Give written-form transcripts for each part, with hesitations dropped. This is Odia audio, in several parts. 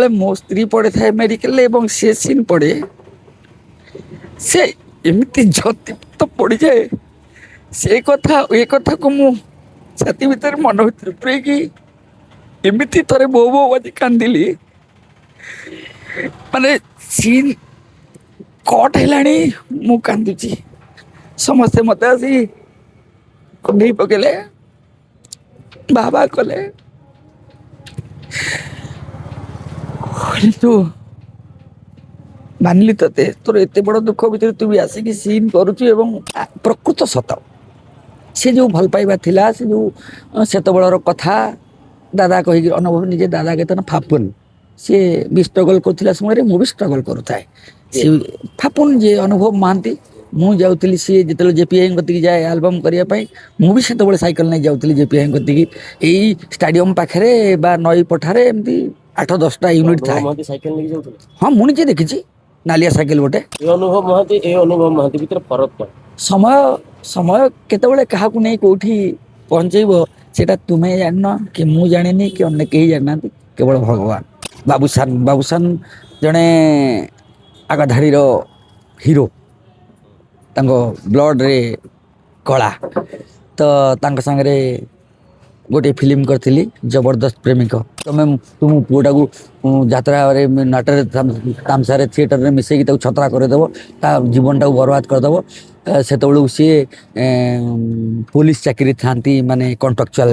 ଯେତେବେଳେ ମୋ ସ୍ତ୍ରୀ ପଡ଼ିଥାଏ ମେଡ଼ିକାଲରେ ଏବଂ ସେ ସିନ୍ ପଡ଼େ, ସେ ଏମିତି ଝତି ତ ପଡ଼ିଯାଏ। ସେ କଥା, ଏ କଥାକୁ ମୁଁ ଛାତି ଭିତରେ, ମନ ଭିତରେ ପୁରେଇକି ଏମିତି ଥରେ ବୋଉ ବୋଉ ଆଜି କାନ୍ଦିଲି। ମାନେ ସିନ୍ କଟ୍ ହେଲାଣି, ମୁଁ କାନ୍ଦୁଛି, ସମସ୍ତେ ମୋତେ ଆସି କୁଣ୍ଢେଇ ପକେଇଲେ, ବାବା କଲେ। ତୁ ମାନିଲି ତତେ, ତୋର ଏତେ ବଡ଼ ଦୁଃଖ ଭିତରେ ତୁ ବି ଆସିକି ସିନ୍ କରୁଛୁ। ଏବଂ ପ୍ରକୃତ ସତ, ସେ ଯେଉଁ ଭଲ ପାଇବା ଥିଲା, ସେ ଯେଉଁ ସେତେବେଳର କଥା, ଦାଦା କହିକି ଅନୁଭବ ନିଜେ ଦାଦା କେତେ ନା ଫାପୁନ, ସିଏ ବି ଷ୍ଟ୍ରଗଲ୍ କରୁଥିଲା ସମୟରେ ମୁଁ ବି ଷ୍ଟ୍ରଗଲ୍ କରୁଥାଏ। ସିଏ ଫାପୁନ ଯିଏ ଅନୁଭବ ମହାନ୍ତି, ମୁଁ ଯାଉଥିଲି, ସିଏ ଯେତେବେଳେ ଜେ ପି I କତିକି ଯାଏ ଆଲବମ୍ କରିବା ପାଇଁ, ମୁଁ ବି ସେତେବେଳେ ସାଇକେଲ ନେଇ ଯାଉଥିଲି ଜେ ପି I କତିକି। ଏଇ ଷ୍ଟାଡିୟମ ପାଖରେ ବା ନଈ ପଠାରେ ଏମିତି 8 10ଟା ୟୁନିଟ୍ ଅନୁଭବ ଥାଏ। ମହାନ୍ତି ସାଇକେଲ ନେଇକି ଯାଉଥିଲେ? ହଁ, ମୁଁ ନିଜେ ଦେଖିଛି, ନାଲିଆ ସାଇକେଲ ଗୋଟେ। ଏ ଅନୁଭବ ମହାନ୍ତି, ଏ ଅନୁଭବ ମହାନ୍ତି ଭିତରେ ଫରକ କଣ? ସମୟ କେତେବେଳେ କାହାକୁ ନେଇ କୋଉଠି ପହଞ୍ଚେଇବ, ସେଇଟା ତୁମେ ଜାଣିନ କି ମୁଁ ଜାଣିନି କି ଅନ୍ୟ କେହି ଜାଣିନାହାନ୍ତି, କେବଳ ଭଗବାନ। ବାବୁସାନ ଜଣେ ଆଗଧାଡ଼ିର ହିରୋ, ତାଙ୍କ ବ୍ଲଡ଼ରେ କଳା। ତ ତାଙ୍କ ସାଙ୍ଗରେ ଗୋଟିଏ ଫିଲ୍ମ କରିଥିଲି, ଜବରଦସ୍ତ ପ୍ରେମିକ। ତମେ ତୁମ ପୁଅଟାକୁ ଯାତ୍ରାରେ, ନାଟରେ, ତାମସାରେ, ଥିଏଟରରେ ମିଶେଇକି ତାକୁ ଛତରା କରିଦେବ, ତା ଜୀବନଟାକୁ ବର୍ବାଦ କରିଦେବ। ସେତେବେଳକୁ ସିଏ ପୋଲିସ ଚାକିରି ଥାନ୍ତି, ମାନେ କଣ୍ଟ୍ରାକ୍ଚୁଆଲ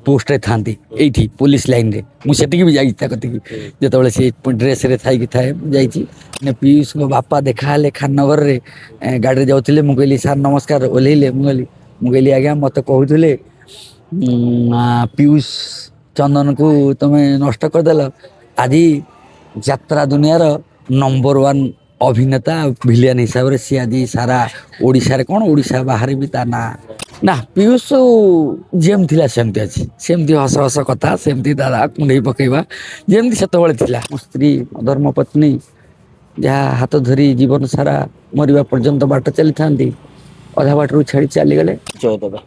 ପୋଷ୍ଟରେ ଥାନ୍ତି ଏଇଠି ପୋଲିସ ଲାଇନରେ। ମୁଁ ସେତିକି ବି ଯାଇଛି ତା କତିକି, ଯେତେବେଳେ ସିଏ ଡ୍ରେସ୍ରେ ଥାଇକି ଥାଏ, ମୁଁ ଯାଇଛି। ମାନେ ପିୟୁଷଙ୍କ ବାପା ଦେଖା ହେଲେ ଖାନନଗରରେ, ଗାଡ଼ିରେ ଯାଉଥିଲେ। ମୁଁ କହିଲି, ସାର୍ ନମସ୍କାର। ଓହ୍ଲେଇଲେ। ମୁଁ କହିଲି, ଆଜ୍ଞା, ମୋତେ କହୁଥିଲେ ପିୟୁଷ ଚନ୍ଦନକୁ ତୁମେ ନଷ୍ଟ କରିଦେଲ, ଆଜି ଯାତ୍ରା ଦୁନିଆର ନମ୍ବର 1 ଅଭିନେତା ଭିଲିଆନ ହିସାବରେ ସିଏ ଆଜି ସାରା ଓଡ଼ିଶାରେ କ'ଣ, ଓଡ଼ିଶା ବାହାରେ ବି ତା ନାଁ। ନା, ପିୟୁଷ ଯେମିତି ଥିଲା ସେମିତି ଅଛି, ସେମିତି ହସ ହସ କଥା, ସେମିତି ଦାଦା କୁଣ୍ଡେଇ ପକେଇବା ଯେମିତି ସେତେବେଳେ ଥିଲା। ମୋ ସ୍ତ୍ରୀ, ମୋ ଧର୍ମପତ୍ନୀ, ଯାହା ହାତ ଧରି ଜୀବନ ସାରା ମରିବା ପର୍ଯ୍ୟନ୍ତ ବାଟ ଚାଲିଥାନ୍ତି, ଅଧା ବାଟରୁ ଛାଡ଼ି ଚାଲିଗଲେ। ଜୟ ଦାଦା।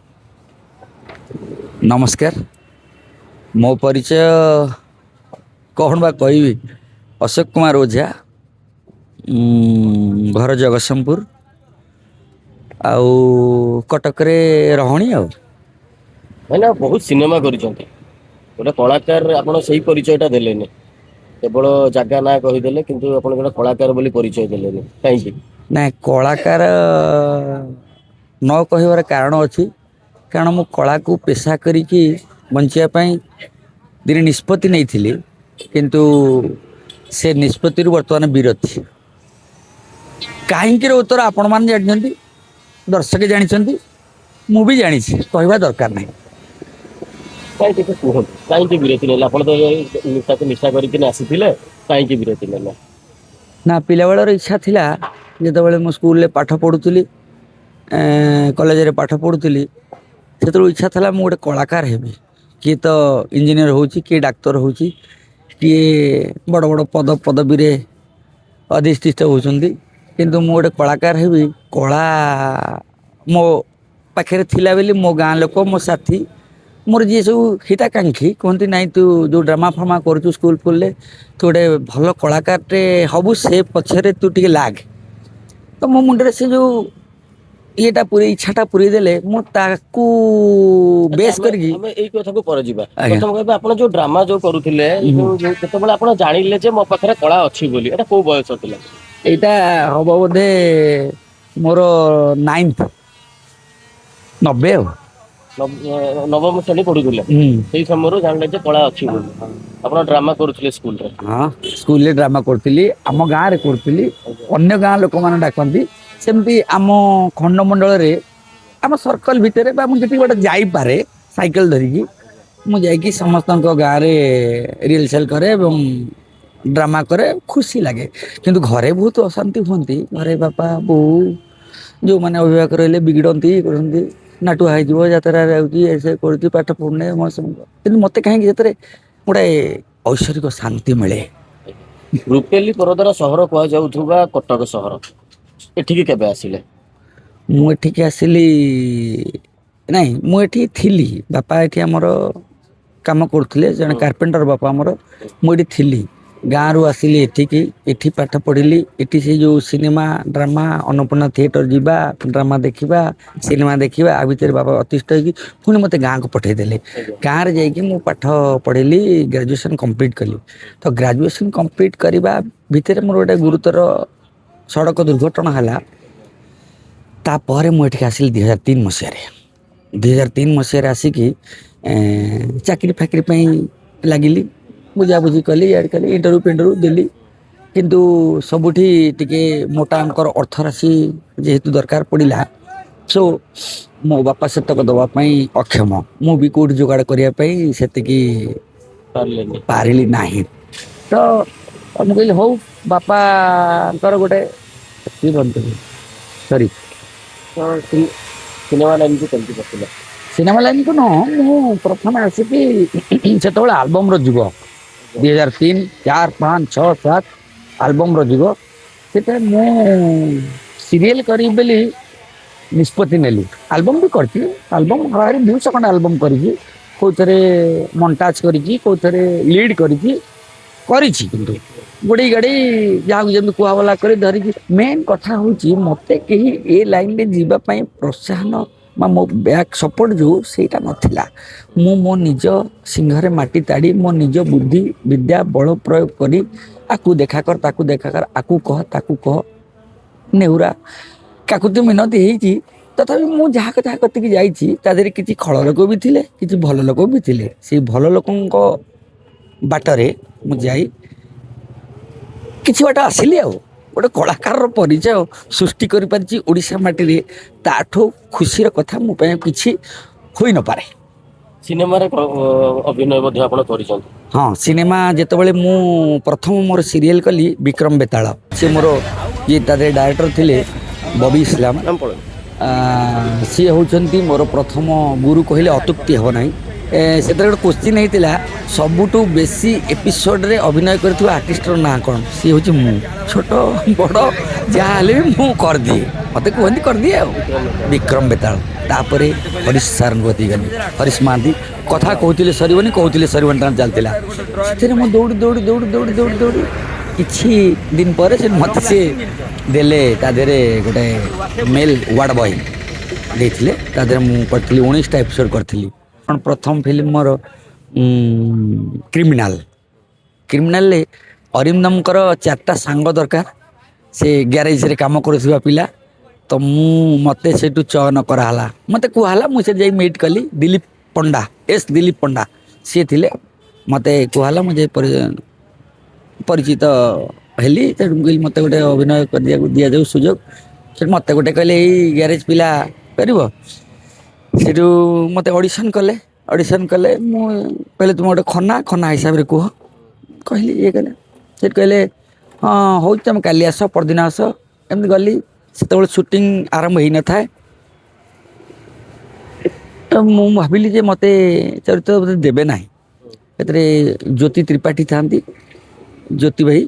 ନମସ୍କାର। ମୋ ପରିଚୟ କ'ଣ ବା କହିବି? ଅଶୋକ କୁମାର ଓଝା, ଘର ଜଗତସିଂହପୁର ଆଉ କଟକରେ ରହଣି। ଆଉ ଭାଇନା ବହୁତ ସିନେମା କରିଛନ୍ତି, ଗୋଟେ କଳାକାର ଆପଣ ସେଇ ପରିଚୟଟା ଦେଲେନି, କେବଳ ଜାଗା ନାଁ କହିଦେଲେ, କିନ୍ତୁ ଆପଣ ଗୋଟେ କଳାକାର ବୋଲି ପରିଚୟ ଦେଲେନି, କାହିଁକି? ନାଇଁ, କଳାକାର ନ କହିବାର କାରଣ ଅଛି। କାରଣ ମୁଁ କଳାକୁ ପେଶା କରିକି ବଞ୍ଚିବା ପାଇଁ ଦିନେ ନିଷ୍ପତ୍ତି ନେଇଥିଲି, କିନ୍ତୁ ସେ ନିଷ୍ପତ୍ତିରୁ ବର୍ତ୍ତମାନ ବିରତି। କାହିଁକିର ଉତ୍ତର ଆପଣମାନେ ଜାଣିଛନ୍ତି, ଦର୍ଶକ ଜାଣିଛନ୍ତି, ମୁଁ ବି ଜାଣିଛି, କହିବା ଦରକାର ନାହିଁ। କାହିଁ ଟିକେ କୁହନ୍ତୁ, କାହିଁକି ବିରତି ନେଲେ? ଆପଣ ତ ନିଶାକୁ ନିଶା କରିକି ଆସିଥିଲେ, କାହିଁକି ବିରତି ନେଲେ? ନା, ପିଲାବେଳର ଇଚ୍ଛା ଥିଲା। ଯେତେବେଳେ ମୁଁ ସ୍କୁଲରେ ପାଠ ପଢ଼ୁଥିଲି, କଲେଜରେ ପାଠ ପଢ଼ୁଥିଲି, ସେତେବେଳେ ଇଚ୍ଛା ଥିଲା ମୁଁ ଗୋଟେ କଳାକାର ହେବି। କିଏ ତ ଇଞ୍ଜିନିୟର ହେଉଛି, କିଏ ଡାକ୍ତର ହେଉଛି, କିଏ ବଡ଼ ବଡ଼ ପଦ ପଦବୀରେ ଅଧିଷ୍ଠିତ ହେଉଛନ୍ତି, କିନ୍ତୁ ମୁଁ ଗୋଟେ କଳାକାର ହେବି। କଳା ମୋ ପାଖରେ ଥିଲା ବୋଲି ମୋ ଗାଁ ଲୋକ, ମୋ ସାଥୀ, ମୋର ଯିଏ ସବୁ ହିତାକାଂକ୍ଷୀ କୁହନ୍ତି, ନାଇଁ, ତୁ ଯେଉଁ ଡ୍ରାମା ଫାମା କରୁଛୁ ସ୍କୁଲ ଫୁଲରେ, ତୁ ଗୋଟେ ଭଲ କଳାକାରଟେ ହବୁ, ସେ ପଛରେ ତୁ ଟିକେ ଲାଗ। ତ ମୋ ମୁଣ୍ଡରେ ସେ ଯେଉଁ ଇଏଟା ପୁରେଇ, ଇଚ୍ଛାଟା ପୁରେଇ ଦେଲେ, ମୁଁ ତାକୁ ବେସ୍ କରିକି। ଆମେ ଏଇ କଥାକୁ ପରେ ଯିବା। ଆଜ୍ଞା। ପ୍ରଥମ କହିବା, ଆପଣ ଯୋଉ ଡ୍ରାମା ଯୋଉ କରୁଥିଲେ, ଯୋଉ ଯେତେବେଳେ ଆପଣ ଜାଣିଲେ ଯେ ମୋ ପାଖରେ କଳା ଅଛି ବୋଲି, ଏଇଟା କୋଉ ବୟସ ଥିଲା? ଏଇଟା ହବ ବୋଧେ ମୋର 9th, 90 ଆଉ। ନବମ ଶ୍ରେଣୀ ପଢୁଥିଲେ? ସେଇ ସମୟରୁ ଜାଣିଲେ ଯେ କଳା ଅଛି ବୋଲି। ଆପଣ ଡ୍ରାମା କରୁଥିଲେ ସ୍କୁଲରେ? ହଁ, ସ୍କୁଲରେ ଡ୍ରାମା କରୁଥିଲି, ଆମ ଗାଁରେ କରୁଥିଲି, ଅନ୍ୟ ଗାଁ ଲୋକମାନେ ଡାକନ୍ତି। ସେମିତି ଆମ ଖଣ୍ଡମଣ୍ଡଳରେ, ଆମ ସର୍କଲ ଭିତରେ ବା ମୁଁ ଯେତିକି ବାଟ ଯାଇପାରେ ସାଇକେଲ ଧରିକି, ମୁଁ ଯାଇକି ସମସ୍ତଙ୍କ ଗାଁରେ ରିହର୍ସାଲ କରେ ଏବଂ ଡ୍ରାମା କରେ। ଖୁସି ଲାଗେ, କିନ୍ତୁ ଘରେ ବହୁତ ଅଶାନ୍ତି ହୁଅନ୍ତି। ଘରେ ବାପା ବୋଉ ଯେଉଁମାନେ ଅଭିଭାବକ ରହିଲେ ବିଗିଡ଼ନ୍ତି, କରନ୍ତି, ନାଟୁଆ ହେଇଯିବ, ଯାତ୍ରାରେ ଯାଉଛି, ଏ ସେ କରୁଛି, ପାଠ ପଢ଼ୁନି। କିନ୍ତୁ ମୋତେ କାହିଁକି ସେଥିରେ ଗୋଟେ ଐଶ୍ୱରିକ ଶାନ୍ତି ମିଳେ। ରୂପେଲି ପରଦାର ସହର କୁହାଯାଉଥିବା କଟକ ସହର, ଏଠିକି କେବେ ଆସିଲେ? ମୁଁ ଏଠିକି ଆସିଲି ନାଇଁ, ମୁଁ ଏଠି ଥିଲି। ବାପା ଏଠି ଆମର କାମ କରୁଥିଲେ, ଜଣେ କାର୍ପେଣ୍ଟର ବାପା ଆମର। ମୁଁ ଏଠି ଥିଲି। ଗାଁରୁ ଆସିଲି ଏଠିକି, ଏଠି ପାଠ ପଢ଼ିଲି। ଏଠି ସେ ଯେଉଁ ସିନେମା, ଡ୍ରାମା, ଅନ୍ନପୂର୍ଣ୍ଣା ଥିଏଟର ଯିବା, ଡ୍ରାମା ଦେଖିବା, ସିନେମା ଦେଖିବା, ଆ ଭିତରେ ବାବା ଅତିଷ୍ଠ ହେଇକି ପୁଣି ମୋତେ ଗାଁକୁ ପଠେଇଦେଲେ। ଗାଁରେ ଯାଇକି ମୁଁ ପାଠ ପଢ଼ିଲି, ଗ୍ରାଜୁଏସନ୍ କମ୍ପ୍ଲିଟ୍ କଲି। ତ ଗ୍ରାଜୁଏସନ୍ କମ୍ପ୍ଲିଟ୍ କରିବା ଭିତରେ ମୋର ଗୋଟେ ଗୁରୁତର ସଡ଼କ ଦୁର୍ଘଟଣା ହେଲା। ତାପରେ ମୁଁ ଏଠିକି ଆସିଲି 2003 ମସିହାରେ। 2003 ମସିହାରେ ଆସିକି ଚାକିରି ଫାକିରି ପାଇଁ ଲାଗିଲି, ବୁଝାବୁଝି କଲି, ଇଆଡ଼େ କଲି, ଇଣ୍ଟରଭ୍ୟୁ ଫିଣ୍ଟରଭ୍ୟୁ ଦେଲି। କିନ୍ତୁ ସବୁଠି ଟିକେ ମୋଟା ଅଙ୍କର ଅର୍ଥରାଶି ଯେହେତୁ ଦରକାର ପଡ଼ିଲା, ସୋ ମୋ ବାପା ସେତକ ଦେବା ପାଇଁ ଅକ୍ଷମ, ମୁଁ ବି କେଉଁଠି ଯୋଗାଡ଼ କରିବା ପାଇଁ ସେତିକି ପାରିଲେନି। ପାରିଲି ନାହିଁ। ତ ମୁଁ କହିଲି ହଉ, ବାପାଙ୍କର ଗୋଟେ ସରି। ତ ସିନେମା ଲାଇନକୁ କେମିତି ପଶିଲେ? ସିନେମା ଲାଇନକୁ ନୁହଁ, ମୁଁ ପ୍ରଥମେ ଆସିକି ସେତେବେଳେ ଆଲବମର ଯୁଗ, 2003, 4, 5, 6, 7 ଆଲବମର ଯୁଗ। ସେଟା ମୁଁ ସିରିଏଲ କରିବି ବୋଲି ନିଷ୍ପତ୍ତି ନେଲି। ଆଲବମ୍ ବି କରିଛି, ଆଲବମ୍ ହାରାହାରି 200 ଖଣ୍ଡେ ଆଲବମ୍ କରିଛି। କେଉଁଥିରେ ମଣ୍ଟାଜ କରିଛି, କେଉଁଥିରେ ଲିଡ୍ କରିଛି କରିଛି କିନ୍ତୁ ଗୋଡ଼େଇ ଗାଡ଼େଇ ଯାହାକୁ ଯେମିତି କୁହାବୋଲା କରି ଧରିକି। ମେନ୍ କଥା ହେଉଛି ମୋତେ କେହି ଏ ଲାଇନରେ ଯିବା ପାଇଁ ପ୍ରୋତ୍ସାହନ ବା ମୋ ବ୍ୟାକ୍ ସପୋର୍ଟ ଯେଉଁ ସେଇଟା ନଥିଲା। ମୁଁ ମୋ ନିଜ ସିଂହରେ ମାଟି ତାଡ଼ି, ମୋ ନିଜ ବୁଦ୍ଧି ବିଦ୍ୟା ବଳ ପ୍ରୟୋଗ କରି ଆକୁ ଦେଖା କର, ତାକୁ ଦେଖା କର, ଆକୁ କହ, ତାକୁ କହ, ନେହୁରା କାକୁତି ମିନତି ହେଇଛି। ତଥାପି ମୁଁ ଯାହା ଯାହା କତିକି ଯାଇଛି ତା ଦେହରେ କିଛି ଖଳ ଲୋକ ବି ଥିଲେ, କିଛି ଭଲ ଲୋକ ବି ଥିଲେ। ସେଇ ଭଲ ଲୋକଙ୍କ ବାଟରେ ମୁଁ ଯାଇ କିଛି ବାଟ ଆସିଲି ଆଉ ଗୋଟେ କଳାକାରର ପରିଚୟ ସୃଷ୍ଟି କରିପାରିଛି ଓଡ଼ିଶା ମାଟିରେ। ତାଠୁ ଖୁସିର କଥା ମୋ ପାଇଁ କିଛି ହୋଇନପାରେ। ସିନେମାରେ ଅଭିନୟ ମଧ୍ୟ ଆପଣ କରିଛନ୍ତି? ହଁ, ସିନେମା ଯେତେବେଳେ ମୁଁ ପ୍ରଥମ ମୋର ସିରିଏଲ କଲି ବିକ୍ରମ ବେତାଳ, ସେ ମୋର ଯିଏ ତା ଦେହରେ ଡାଇରେକ୍ଟର ଥିଲେ ବବି ଇସଲାମ, ନାମ ପଳେଇବ। ସିଏ ହେଉଛନ୍ତି ମୋର ପ୍ରଥମ ଗୁରୁ କହିଲେ ଅତ୍ୟୁକ୍ତି ହେବ ନାହିଁ। ସେଥିରେ ଗୋଟେ କୋଶ୍ଚିନ୍ ହେଇଥିଲା, ସବୁଠୁ ବେଶୀ ଏପିସୋଡ଼ରେ ଅଭିନୟ କରିଥିବା ଆର୍ଟିଷ୍ଟର ନାଁ କ'ଣ? ସିଏ ହେଉଛି ମୁଁ। ଛୋଟ ବଡ଼ ଯାହା ହେଲେ ବି ମୁଁ କରିଦିଏ, ମୋତେ କୁହନ୍ତି କରିଦିଏ। ଆଉ ବିକ୍ରମ ବେତାଳ, ତାପରେ ହରିଶ ସାର୍ଙ୍କ କତିକି ଗଲି। ହରିଶ ମହାନ୍ତି କଥା କହୁଥିଲେ ସରିବନି, କହୁଥିଲେ ସରିବନି, ତାଙ୍କର ଚାଲିଥିଲା। ସେଥିରେ ମୁଁ ଦୌଡ଼ି ଦୌଡ଼ି ଦୌଡ଼ି ଦୌଡ଼ି ଦୌଡ଼ି ଦୌଡ଼ି କିଛି ଦିନ ପରେ ସେ ମୋତେ ସିଏ ଦେଲେ, ତା ଦେହରେ ଗୋଟେ ମେଲ୍ ୱାର୍ଡ଼ ବୟ ଦେଇଥିଲେ। ତା ଦେହରେ ମୁଁ କରିଥିଲି 19ଟା ଏପିସୋଡ଼ କରିଥିଲି। କ'ଣ ପ୍ରଥମ ଫିଲ୍ମ ମୋର କ୍ରିମିନାଲ। କ୍ରିମିନାଲରେ ଅରିନ୍ଦମଙ୍କର 4ଟା ସାଙ୍ଗ ଦରକାର, ସେ ଗ୍ୟାରେଜରେ କାମ କରୁଥିବା ପିଲା। ତ ମୁଁ ମୋତେ ସେଇଠୁ ଚୟନ କରାହେଲା, ମୋତେ କୁହାହେଲା। ମୁଁ ସେଠି ଯାଇ ମିଟ୍ କଲି ଦିଲୀପ ପଣ୍ଡା, ଏସ୍ ଦିଲୀପ ପଣ୍ଡା ସିଏ ଥିଲେ। ମୋତେ କୁହାହେଲା, ମୁଁ ଯାଇ ପରିଚିତ ହେଲି। ତେଣୁ ମୁଁ କହିଲି ମୋତେ ଗୋଟେ ଅଭିନୟ କରିବାକୁ ଦିଆଯାଉ ସୁଯୋଗ। ସେଠୁ ମୋତେ ଗୋଟେ କହିଲେ ଏଇ ଗ୍ୟାରେଜ ପିଲା କରିବ। ସେଠୁ ମୋତେ ଅଡ଼ିସନ୍ କଲେ। ଅଡ଼ିସନ୍ କଲେ, ମୁଁ କହିଲେ ତୁମେ ଗୋଟେ ଖନା ଖନା ହିସାବରେ କୁହ, କହିଲି। ଇଏ କହିଲେ, ସେଠୁ କହିଲେ ହଁ ହଉଛି, ତୁମେ କାଲି ଆସ, ପରଦିନ ଆସ। ଏମିତି ଗଲି। ସେତେବେଳେ ସୁଟିଂ ଆରମ୍ଭ ହେଇନଥାଏ। ତ ମୁଁ ଭାବିଲି ଯେ ମୋତେ ଚରିତ୍ର ବୋଧେ ଦେବେ ନାହିଁ। ସେଥିରେ ଜ୍ୟୋତି ତ୍ରିପାଠୀ ଥାନ୍ତି, ଜ୍ୟୋତି ଭାଇ,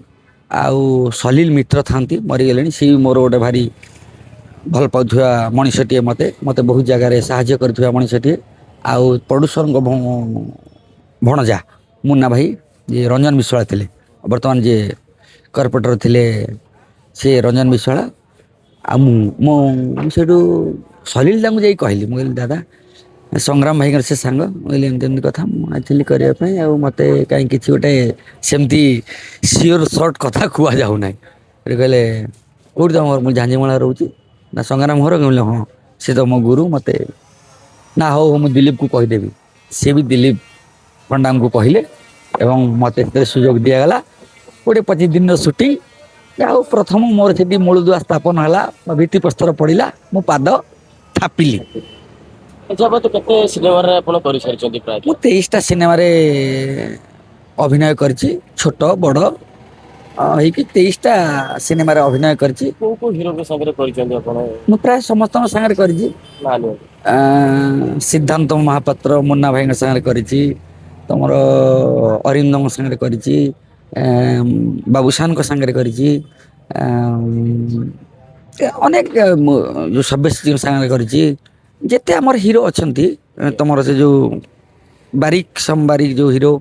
ଆଉ ସଲିଲ ମିତ୍ର ଥାନ୍ତି, ମରିଗଲେଣି। ସିଏ ବି ମୋର ଗୋଟେ ଭାରି ଭଲ ପାଉଥିବା ମଣିଷଟିଏ, ମୋତେ ମୋତେ ବହୁତ ଜାଗାରେ ସାହାଯ୍ୟ କରିଥିବା ମଣିଷଟିଏ। ଆଉ ପ୍ରଡ୍ୟୁସରଙ୍କ ଭଣଜା ମୁନ୍ନା ଭାଇ, ଯିଏ ରଞ୍ଜନ ବିଶ୍ୱାଳ ଥିଲେ, ବର୍ତ୍ତମାନ ଯିଏ କର୍ପୋରେଟର ଥିଲେ ସେ ରଞ୍ଜନ ବିଶ୍ୱାଳ। ଆଉ ମୁଁ ସେଇଠୁ ସଲିଲ ଦାଙ୍କୁ ଯାଇ କହିଲି, ମୁଁ କହିଲି ଦାଦା, ସଂଗ୍ରାମ ଭାଇଙ୍କର ସେ ସାଙ୍ଗ, ମୁଁ କହିଲି ଏମିତି ଏମିତି କଥା, ମୁଁ ଆସିଥିଲି କରିବା ପାଇଁ, ଆଉ ମୋତେ କାହିଁ କିଛି ଗୋଟେ ସେମିତି ସିଓର ସର୍ଟ କଥା କୁହାଯାଉ ନାହିଁ। ସେଠୁ କହିଲେ କେଉଁଠି ତମ ଘର? ମୁଁ ଝାଞ୍ଜିମଳା ରହୁଛି। ନା ସଂଗ୍ରାମ ଘର? କହିଲେ ହଁ, ସେ ତ ମୋ ଗୁରୁ। ମୋତେ ନା ହଉ ହଉ, ମୁଁ ଦିଲୀପକୁ କହିଦେବି। ସିଏ ବି ଦିଲୀପ ପଣ୍ଡାଙ୍କୁ କହିଲେ ଏବଂ ମୋତେ ସେଥିରେ ସୁଯୋଗ ଦିଆଗଲା। 20-25 ଦିନର ସୁଟିଂ। ଆଉ ପ୍ରଥମ ମୋର ସେଠି ମୂଳଦୁଆ ସ୍ଥାପନ ହେଲା ବା ଭିତ୍ତିପ୍ରସ୍ତର ପଡ଼ିଲା, ମୁଁ ପାଦ ଥାପିଲି। ଆଚ୍ଛା, ତ କେତେ ସିନେମାରେ ଆପଣ କରିସାରିଛନ୍ତି ପ୍ରାୟ? ମୁଁ 23ଟା ସିନେମାରେ ଅଭିନୟ କରିଛି, ଛୋଟ ବଡ଼ ହେଇକି 23ଟା ସିନେମାରେ ଅଭିନୟ କରିଛି। କୋଉ କୋଉ ହିରୋଙ୍କ ସାଙ୍ଗରେ କରିଛନ୍ତି ଆପଣ? ମୁଁ ପ୍ରାୟ ସମସ୍ତଙ୍କ ସାଙ୍ଗରେ କରିଛି। ନା ନିଅନ୍ତୁ। ସିଦ୍ଧାନ୍ତ ମହାପାତ୍ର ମୁନ୍ନା ଭାଇଙ୍କ ସାଙ୍ଗରେ କରିଛି, ତମର ଅରିନ୍ଦମଙ୍କ ସାଙ୍ଗରେ କରିଛି, ବାବୁସାନଙ୍କ ସାଙ୍ଗରେ କରିଛି, ଅନେକ ଯେଉଁ ସବ୍ୟସାଚୀଙ୍କ ସାଙ୍ଗରେ କରିଛି। ଯେତେ ଆମର ହିରୋ ଅଛନ୍ତି, ତମର ସେ ଯେଉଁ ବାରିକ ସମ୍ବାରିକ ଯେଉଁ ହିରୋ,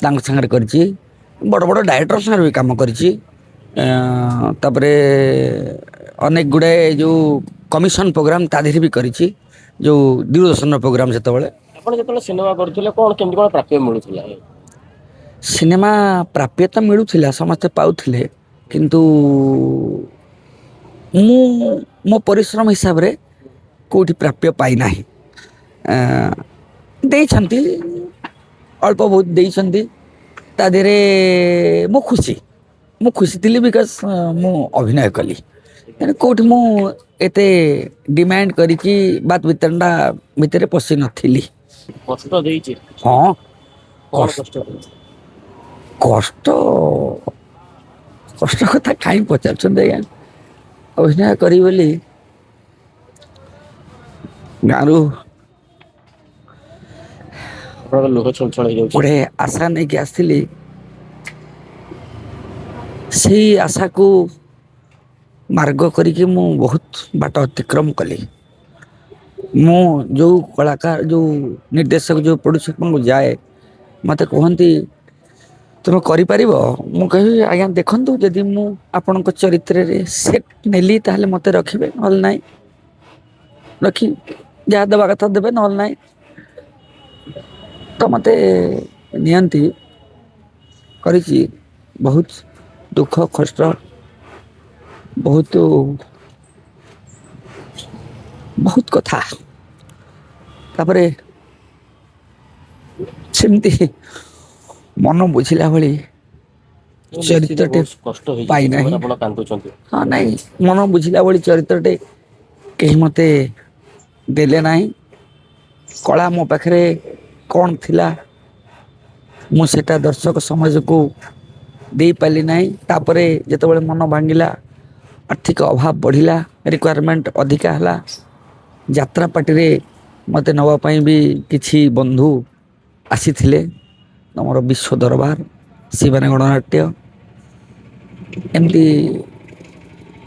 ତାଙ୍କ ସାଙ୍ଗରେ କରିଛି। ବଡ଼ ବଡ଼ ଡାଇରେକ୍ଟର ସାଙ୍ଗରେ ବି କାମ କରିଛି। ତାପରେ ଅନେକ ଗୁଡ଼ାଏ ଯେଉଁ କମିଶନ ପ୍ରୋଗ୍ରାମ ତା ଦେହରେ ବି କରିଛି, ଯେଉଁ ଦୂରଦର୍ଶନର ପ୍ରୋଗ୍ରାମ ସେତେବେଳେ। ଆପଣ ଯେତେବେଳେ ସିନେମା କରୁଥିଲେ କଣ କେମିତି କଣ ପ୍ରାପ୍ୟ ମିଳୁଥିଲା? ସିନେମା ପ୍ରାପ୍ୟ ତ ମିଳୁଥିଲା, ସମସ୍ତେ ପାଉଥିଲେ, କିନ୍ତୁ ମୁଁ ମୋ ପରିଶ୍ରମ ହିସାବରେ କେଉଁଠି ପ୍ରାପ୍ୟ ପାଇନାହିଁ। ଦେଇଛନ୍ତି, ଅଳ୍ପ ବହୁତ ଦେଇଛନ୍ତି, ତା ଦେହରେ ମୁଁ ଖୁସି, ମୁଁ ଖୁସି ଥିଲି, because ମୁଁ ଅଭିନୟ କଲି। ତେଣୁ କେଉଁଠି ମୁଁ ଏତେ ଡିମାଣ୍ଡ କରିକି ବାତ ବିତଣ୍ଡା ଭିତରେ ପଶି ନଥିଲି। କଷ୍ଟ ଦେଇଛି? ହଁ। କଣ କଷ୍ଟ ଦେଇଛି? କଷ୍ଟ, କଷ୍ଟ କଥା କାହିଁ ପଚାରୁଛନ୍ତି ଆଜ୍ଞା? ଅଭିନୟ କରିବି ବୋଲି ଗାଁରୁ ଆପଣଙ୍କ ଲୁହ ଛଳଛଳ ହେଇଯାଉଛି। ଗୋଟେ ଆଶା ନେଇକି ଆସିଥିଲି, ସେଇ ଆଶାକୁ ମାର୍ଗ କରିକି ମୁଁ ବହୁତ ବାଟ ଅତିକ୍ରମ କଲି। ମୁଁ ଯେଉଁ କଳାକାର, ଯେଉଁ ନିର୍ଦ୍ଦେଶକ, ଯେଉଁ ପ୍ରଡ୍ୟୁସରଙ୍କୁ ଯାଏ, ମୋତେ କୁହନ୍ତି ତୁମେ କରିପାରିବ? ମୁଁ କହିବି ଆଜ୍ଞା ଦେଖନ୍ତୁ, ଯଦି ମୁଁ ଆପଣଙ୍କ ଚରିତ୍ରରେ ସେଟ୍ ନେଲି ତାହେଲେ ମୋତେ ରଖିବେ, ନହେଲେ ନାହିଁ, ରଖି ଯାହା ଦେବା କଥା ଦେବେ, ନହେଲେ ନାହିଁ। ତ ମୋତେ ନିଅନ୍ତି। କରିଛି ବହୁତ ଦୁଃଖ କଷ୍ଟ, ବହୁତ ବହୁତ କଥା। ତାପରେ ସେମିତି ମନ ବୁଝିଲା ଭଳି ନିଶ୍ଚିତ ଚରିତ୍ରଟେ ବହୁତ କଷ୍ଟ ହେଇଛି, ପାଇନାହିଁ। ସେଥିପାଇଁ ଆପଣ କାନ୍ଦୁଛନ୍ତି। ହଁ, ନାଇଁ, ମନ ବୁଝିଲା ଭଳି ଚରିତ୍ରଟେ କେହି ମୋତେ ଦେଲେ ନାହିଁ। କଳା ମୋ ପାଖରେ କ'ଣ ଥିଲା ମୁଁ ସେଟା ଦର୍ଶକ ସମାଜକୁ ଦେଇପାରିଲି ନାହିଁ। ତାପରେ ଯେତେବେଳେ ମନ ଭାଙ୍ଗିଲା, ଆର୍ଥିକ ଅଭାବ ବଢ଼ିଲା, ରିକ୍ୱାରମେଣ୍ଟ ଅଧିକା ହେଲା, ଯାତ୍ରା ପାର୍ଟିରେ ମୋତେ ନେବା ପାଇଁ ବି କିଛି ବନ୍ଧୁ ଆସିଥିଲେ, ଆମର ବିଶ୍ୱ ଦରବାର, ଶିବାନୀ ଗଣନାଟ୍ୟ, ଏମିତି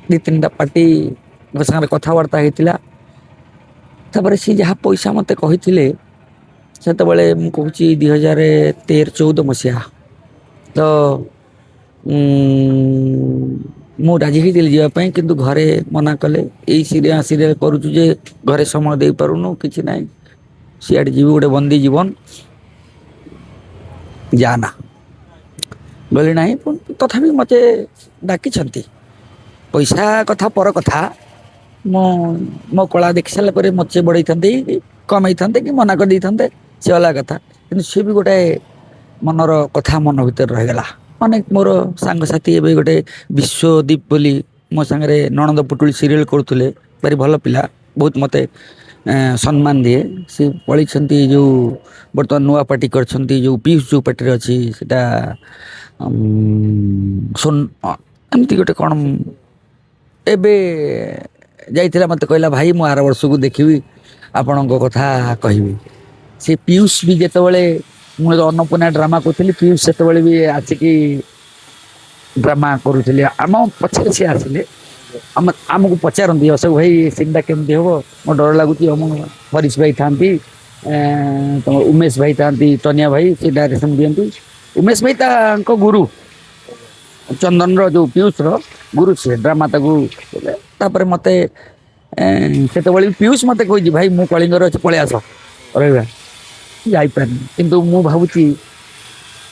2 3ଟା ପାର୍ଟିଙ୍କ ସାଙ୍ଗରେ କଥାବାର୍ତ୍ତା ହେଇଥିଲା। ତାପରେ ସିଏ ଯାହା ପଇସା ମୋତେ କହିଥିଲେ ସେତେବେଳେ, ମୁଁ କହୁଛି 2013-14 ମସିହା, ତ ମୁଁ ରାଜି ହେଇଥିଲି ଯିବା ପାଇଁ, କିନ୍ତୁ ଘରେ ମନା କଲେ। ଏଇ ସିରିଏଲ ସିରିଏଲ କରୁଛୁ ଯେ ଘରେ ସମୟ ଦେଇପାରୁନୁ, କିଛି ନାହିଁ, ସିଆଡ଼େ ଯିବୁ ଗୋଟେ ବନ୍ଦୀ ଜୀବନ, ଯା ନା ଗଲି ନାହିଁ। ତଥାପି ମୋତେ ଡାକିଛନ୍ତି। ପଇସା କଥା ପର କଥା, ମୁଁ ମୋ କଳା ଦେଖି ସାରିଲା ପରେ ମୋତେ ବଢ଼େଇଥାନ୍ତେ କି କମେଇଥାନ୍ତେ କି ମନା କରିଦେଇଥାନ୍ତେ, ସେ ଅଲଗା କଥା, କିନ୍ତୁ ସିଏ ବି ଗୋଟେ ମନର କଥା ମନ ଭିତରେ ରହିଗଲା। ଅନେକ ମୋର ସାଙ୍ଗସାଥି ଏବେ ଗୋଟେ ବିଶ୍ୱଦୀପ ବୋଲି ମୋ ସାଙ୍ଗରେ ନଣନ୍ଦ ପୁଟୁଳି ସିରିଏଲ କରୁଥିଲେ, ଭାରି ଭଲ ପିଲା, ବହୁତ ମୋତେ ସମ୍ମାନ ଦିଏ। ସେ ପଳେଇଛନ୍ତି, ଯେଉଁ ବର୍ତ୍ତମାନ ନୂଆ ପାର୍ଟି କରିଛନ୍ତି, ଯେଉଁ ପିୟୁଷ ଯେଉଁ ପାର୍ଟିରେ ଅଛି ସେଟା ଏମିତି ଗୋଟେ କ'ଣ ଏବେ ଯାଇଥିଲା, ମୋତେ କହିଲା ଭାଇ ମୁଁ ଆର ବର୍ଷକୁ ଦେଖିବି, ଆପଣଙ୍କ କଥା କହିବି। ସେ ପିୟୁଷ ବି ଯେତେବେଳେ ମୁଁ ଅନ୍ନପୂର୍ଣ୍ଣା ଡ୍ରାମା କରୁଥିଲି, ପିୟୁଷ ସେତେବେଳେ ବି ଆସିକି ଡ୍ରାମା କରୁଥିଲେ, ଆମ ପଛରେ ସିଏ ଆସିଲେ, ଆମକୁ ପଚାରନ୍ତି ଅଶୋକ ଭାଇ ଏ ସିନ୍ଟା କେମିତି ହେବ, ମୋ ଡର ଲାଗୁଛି। ଆମ ହରିଶ ଭାଇ ଥାନ୍ତି, ତମ ଉମେଶ ଭାଇ ଥାନ୍ତି, ଟନିଆ ଭାଇ ସେ ଡାଇରେକ୍ସନ୍ ଦିଅନ୍ତି। ଉମେଶ ଭାଇ ତାଙ୍କ ଗୁରୁ, ଚନ୍ଦନର ଯେଉଁ ପିୟୁଷର ଗୁରୁ, ସେ ଡ୍ରାମା ତାକୁ। ତାପରେ ମୋତେ ସେତେବେଳେ ବି ପିୟୁଷ ମୋତେ କହିଛି ଭାଇ ମୁଁ କଳିଙ୍ଗରେ ଅଛି, ପଳେଇ ଆସ ରହିବା, ଯାଇପାରିନି। କିନ୍ତୁ ମୁଁ ଭାବୁଛି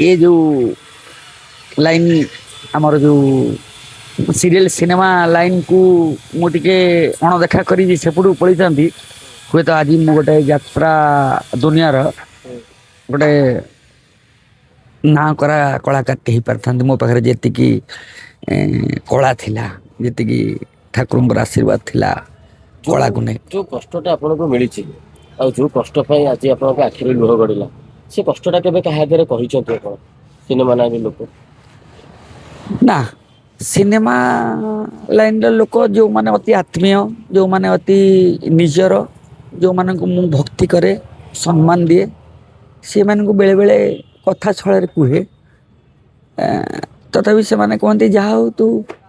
ଏ ଯେଉଁ ଲାଇନ୍ ଆମର ଯେଉଁ ସିରିଏଲ ସିନେମା ଲାଇନ୍କୁ ମୁଁ ଟିକେ ଅଣଦେଖା କରିକି ସେପଟକୁ ପଳେଇଥାନ୍ତି, ହୁଏତ ଆଜି ମୁଁ ଗୋଟେ ଯାତ୍ରା ଦୁନିଆର ଗୋଟେ ନାଁ କରା କଳାକାରଟେ ହେଇପାରିଥାନ୍ତି। ମୋ ପାଖରେ ଯେତିକି କଳା ଥିଲା, ଯେତିକି ଠାକୁରଙ୍କର ଆଶୀର୍ବାଦ ଥିଲା କଳାକୁ ନେଇ। ଯୋଉ କଷ୍ଟଟା ଆପଣଙ୍କୁ ମିଳିଛି ଆଉ ଯୋଉ କଷ୍ଟ ପାଇଁ ଆଜି ଆପଣଙ୍କ ଆଖିରେ ଲୁହ ଗଡ଼ିଲା, ସେ କଷ୍ଟଟା କେବେ କାହା ଆଗରେ କହିଛନ୍ତି ଆପଣ ସିନେମା ଲାଇନ ଲୋକ? ନା, ସିନେମା ଲାଇନର ଲୋକ ଯେଉଁମାନେ ଅତି ଆତ୍ମୀୟ, ଯେଉଁମାନେ ଅତି ନିଜର, ଯେଉଁମାନଙ୍କୁ ମୁଁ ଭକ୍ତି କରେ, ସମ୍ମାନ ଦିଏ, ସେମାନଙ୍କୁ ବେଳେବେଳେ କଥା ଛଳରେ କୁହେ। ତଥାପି ସେମାନେ କୁହନ୍ତି ଯାହା ହଉ ତୁ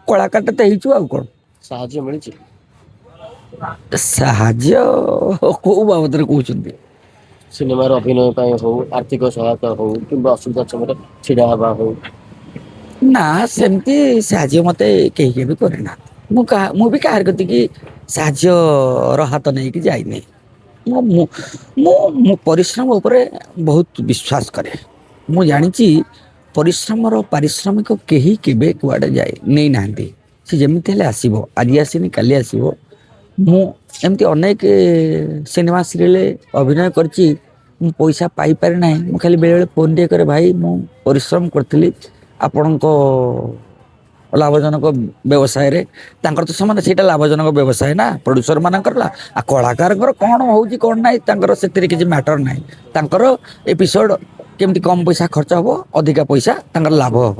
କଳାକାରଟା ତ ହେଇଛୁ, ଆଉ କ'ଣ। ସାହାଯ୍ୟ ମିଳିଛି? ସାହାଯ୍ୟ କୋଉ ବାବଦରେ କହୁଛନ୍ତି? ସିନେମାର ଅଭିନୟ ପାଇଁ ହଉ, ଆର୍ଥିକ ସହାୟତା ହଉ, କିମ୍ବା ଅସୁବିଧା ସମୟରେ ଛିଡ଼ା ହେବା ହଉ। ନା, ସେମିତି ସାହାଯ୍ୟ ମୋତେ କେହି କେବେ କରିନାହାନ୍ତି। ମୁଁ ବି କାହାର କତିକି ସାହାଯ୍ୟର ହାତ ନେଇକି ଯାଇନି। ମୁଁ ମୁଁ ମୁଁ ମୋ ପରିଶ୍ରମ ଉପରେ ବହୁତ ବିଶ୍ୱାସ କରେ। ମୁଁ ଜାଣିଛି ପରିଶ୍ରମର ପାରିଶ୍ରମିକ କେହି କେବେ କୁଆଡ଼େ ଯାଏ ନେଇନାହାନ୍ତି। ସେ ଯେମିତି ହେଲେ ଆସିବ, ଆଜି ଆସିନି କାଲି ଆସିବ। ମୁଁ ଏମିତି ଅନେକ ସିନେମା ସିରିଏଲ ଅଭିନୟ କରିଛି, ମୁଁ ପଇସା ପାଇପାରେ ନାହିଁ। ମୁଁ ଖାଲି ବେଳେବେଳେ ଫୋନ୍ ଟିକେ କରେ, ଭାଇ ମୁଁ ପରିଶ୍ରମ କରିଥିଲି ଆପଣଙ୍କ ଲାଭଜନକ ବ୍ୟବସାୟରେ। ତାଙ୍କର ତ ସେମାନେ ସେଇଟା ଲାଭଜନକ ବ୍ୟବସାୟ ନା ପ୍ରଡ୍ୟୁସର ମାନଙ୍କର ନା, ଆଉ କଳାକାରଙ୍କର କ'ଣ ହେଉଛି କ'ଣ ନାହିଁ ତାଙ୍କର ସେଥିରେ କିଛି ମ୍ୟାଟର ନାହିଁ। ତାଙ୍କର ଏପିସୋଡ଼ କେମିତି କମ୍ ପଇସା ଖର୍ଚ୍ଚ ହେବ, ଅଧିକା ପଇସା ତାଙ୍କର ଲାଭ ହେବ।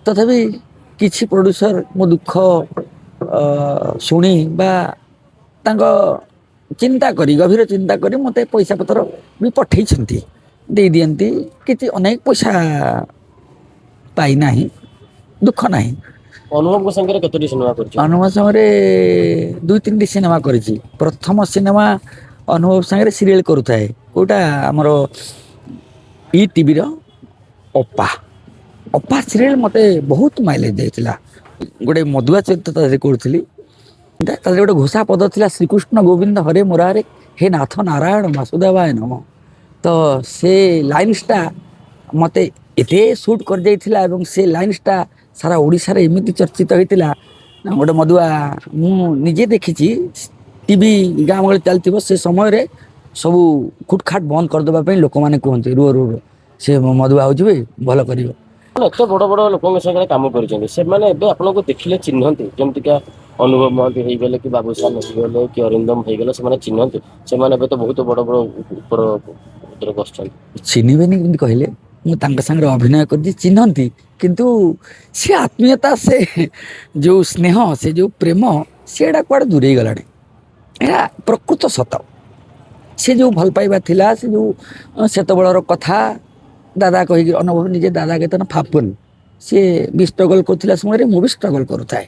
ତଥାପି କିଛି ପ୍ରଡ୍ୟୁସର ମୋ ଦୁଃଖ ଶୁଣି ବା ତାଙ୍କ ଚିନ୍ତା କରି, ଗଭୀର ଚିନ୍ତା କରି ମୋତେ ପଇସା ପତ୍ର ବି ପଠେଇଛନ୍ତି, ଦେଇଦିଅନ୍ତି। କିଛି ଅନେକ ପଇସା ପାଇନାହିଁ, ଦୁଃଖ ନାହିଁ। ଅନୁଭବଙ୍କ ସାଙ୍ଗରେ କେତୋଟି ସିନେମା କରିଛନ୍ତି? ଅନୁଭବ ସାଙ୍ଗରେ 2-3ଟି ସିନେମା କରିଛି। ପ୍ରଥମ ସିନେମା ଅନୁଭବ ସାଙ୍ଗରେ ସିରିଏଲ କରୁଥାଏ, କେଉଁଟା ଆମର ଇଟିଭିର ଅପା। ଅପା ସିରିଏଲ ମୋତେ ବହୁତ ମାଇଲେଜ ଦେଇଥିଲା। ଗୋଟେ ମଦୁଆ ଚରିତ୍ର ତା ଦେହରେ କରୁଥିଲି। ତା ଦେହରେ ଗୋଟେ ଘୋଷା ପଦ ଥିଲା, ଶ୍ରୀକୃଷ୍ଣ ଗୋବିନ୍ଦ ହରେ ମୁରାରେ ହେ ନାଥ ନାରାୟଣ ବାସୁଦେବାୟ ନମଃ। ତ ସେ ଲାଇନ୍ସଟା ମୋତେ ଏତେ ସୁଟ୍ କରିଯାଇଥିଲା ଏବଂ ସେ ଲାଇନ୍ସଟା ସାରା ଓଡ଼ିଶାରେ ଏମିତି ଚର୍ଚ୍ଚିତ ହେଇଥିଲା। ଗୋଟେ ମଦୁଆ ମୁଁ ନିଜେ ଦେଖିଛି, ଟିଭି ଗାଁ ଗହଳି ଚାଲିଥିବ ସେ ସମୟରେ ସବୁ ଖୁଟଖାଟ ବନ୍ଦ କରିଦେବା ପାଇଁ ଲୋକମାନେ କୁହନ୍ତି, ରୁହ ରୁହ ରୁହ, ସେ ମଦୁଆ ହେଉଛି ବି ଭଲ କରିବ। ଆପଣ ଏତେ ବଡ଼ ବଡ଼ ଲୋକଙ୍କ ସାଙ୍ଗରେ କାମ କରିଛନ୍ତି, ସେମାନେ ଏବେ ଆପଣଙ୍କୁ ଦେଖିଲେ ଚିହ୍ନନ୍ତି? ଯେମିତିକା ଅନୁଭବ ମହାନ୍ତି ହେଇଗଲେ କି ବାବୁସାନ ହେଇଗଲେ କି ଅରିନ୍ଦମ ହେଇଗଲେ, ସେମାନେ ଚିହ୍ନନ୍ତି? ସେମାନେ ଏବେ ତ ବହୁତ ବଡ଼ ବଡ଼ ଉପର ଉପରେ ବସିଛନ୍ତି। ଚିହ୍ନିବେନି କେମିତି କହିଲେ? ମୁଁ ତାଙ୍କ ସାଙ୍ଗରେ ଅଭିନୟ କରିଛି, ଚିହ୍ନନ୍ତି। କିନ୍ତୁ ସେ ଆତ୍ମୀୟତା, ସେ ଯେଉଁ ସ୍ନେହ, ସେ ଯେଉଁ ପ୍ରେମ, ସେଇଟା କୁଆଡ଼େ ଦୂରେଇ ଗଲାଣି। ଏହା ପ୍ରକୃତ ସତ। ସେ ଯେଉଁ ଭଲ ପାଇବା ଥିଲା, ସେ ଯେଉଁ ସେତେବେଳର କଥା, ଦାଦା କହିକି ଅନୁଭବ ନିଜେ ଦାଦା କେତେ ଫାପୁନ, ସିଏ ବି ଷ୍ଟ୍ରଗଲ୍ କରୁଥିଲା ସମୟରେ ମୁଁ ବି ଷ୍ଟ୍ରଗଲ୍ କରୁଥାଏ।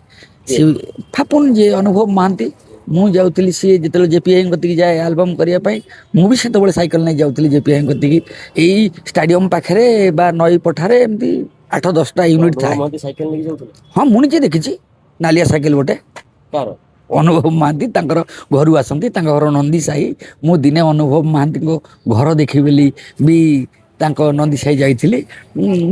ସେ ଫାପୁନ ଯିଏ ଅନୁଭବ ମହାନ୍ତି, ମୁଁ ଯାଉଥିଲି, ସିଏ ଯେତେବେଳେ ଜେପି ଭାଇଙ୍କ କତିକି ଯାଏ ଆଲବମ୍ କରିବା ପାଇଁ, ମୁଁ ବି ସେତେବେଳେ ସାଇକେଲ ନେଇ ଯାଉଥିଲି ଜେପି ଭାଇଙ୍କ କତିକି। ଏଇ ଷ୍ଟାଡିୟମ ପାଖରେ ବା ନଈ ପଠାରେ ଏମିତି 8-10ଟା ୟୁନିଟ୍ ଅନୁଭବ ଥାଏ। ମହାନ୍ତି ସାଇକେଲ ନେଇକି ଯାଉଥିଲେ? ହଁ, ମୁଁ ନିଜେ ଦେଖିଛି, ନାଲିଆ ସାଇକେଲ ଗୋଟେ। କାହାର? ଅନୁଭବ ମହାନ୍ତି। ତାଙ୍କର ଘରୁ ଆସନ୍ତି, ତାଙ୍କ ଘର ନନ୍ଦୀ ସାହି। ମୁଁ ଦିନେ ଅନୁଭବ ମହାନ୍ତିଙ୍କ ଘର ଦେଖିବି ବୋଲି ବି ତାଙ୍କ ନନ୍ଦୀ ସାହି ଯାଇଥିଲି।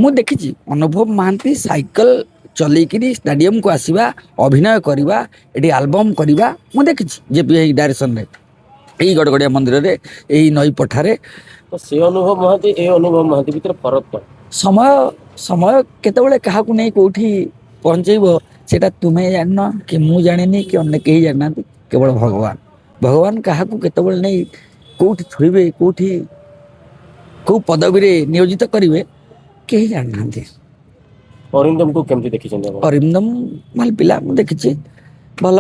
ମୁଁ ଦେଖିଛି ଅନୁଭବ ମହାନ୍ତି ସାଇକେଲ ଚଲେଇକିରି ଷ୍ଟାଡିୟମକୁ ଆସିବା, ଅଭିନୟ କରିବା, ଏଠି ଆଲବମ୍ କରିବା, ମୁଁ ଦେଖିଛି ଜେପି ଭାଇ ଡାଇରେକ୍ସନରେ, ଏଇ ଗଡ଼ଗଡ଼ିଆ ମନ୍ଦିରରେ, ଏଇ ନଈ ପଠାରେ। ତ ସେ ଅନୁଭବ ମହାନ୍ତି, ଏ ଅନୁଭବ ମହାନ୍ତି ଭିତରେ ଫରକ କଣ? ସମୟ କେତେବେଳେ କାହାକୁ ନେଇ କୋଉଠି ପହଞ୍ଚେଇବ ସେଇଟା ତୁମେ ଜାଣିନ କି ମୁଁ ଜାଣିନି କି ଅନ୍ୟ କେହି ଜାଣିନାହାନ୍ତି, କେବଳ ଭଗବାନ। ଭଗବାନ କାହାକୁ କେତେବେଳେ ନେଇ କୋଉଠି ଥୋଇବେ, କୋଉଠି କୋଉ ପଦବୀରେ ନିୟୋଜିତ କରିବେ, କେହି ଜାଣିନାହାନ୍ତି। ଅରିନ୍ଦମକୁ କେମିତି ଦେଖିଛନ୍ତି ଆପଣ? ଅରିନ୍ଦମ ଭଲ ପିଲା, ମୁଁ ଦେଖିଛି, ଭଲ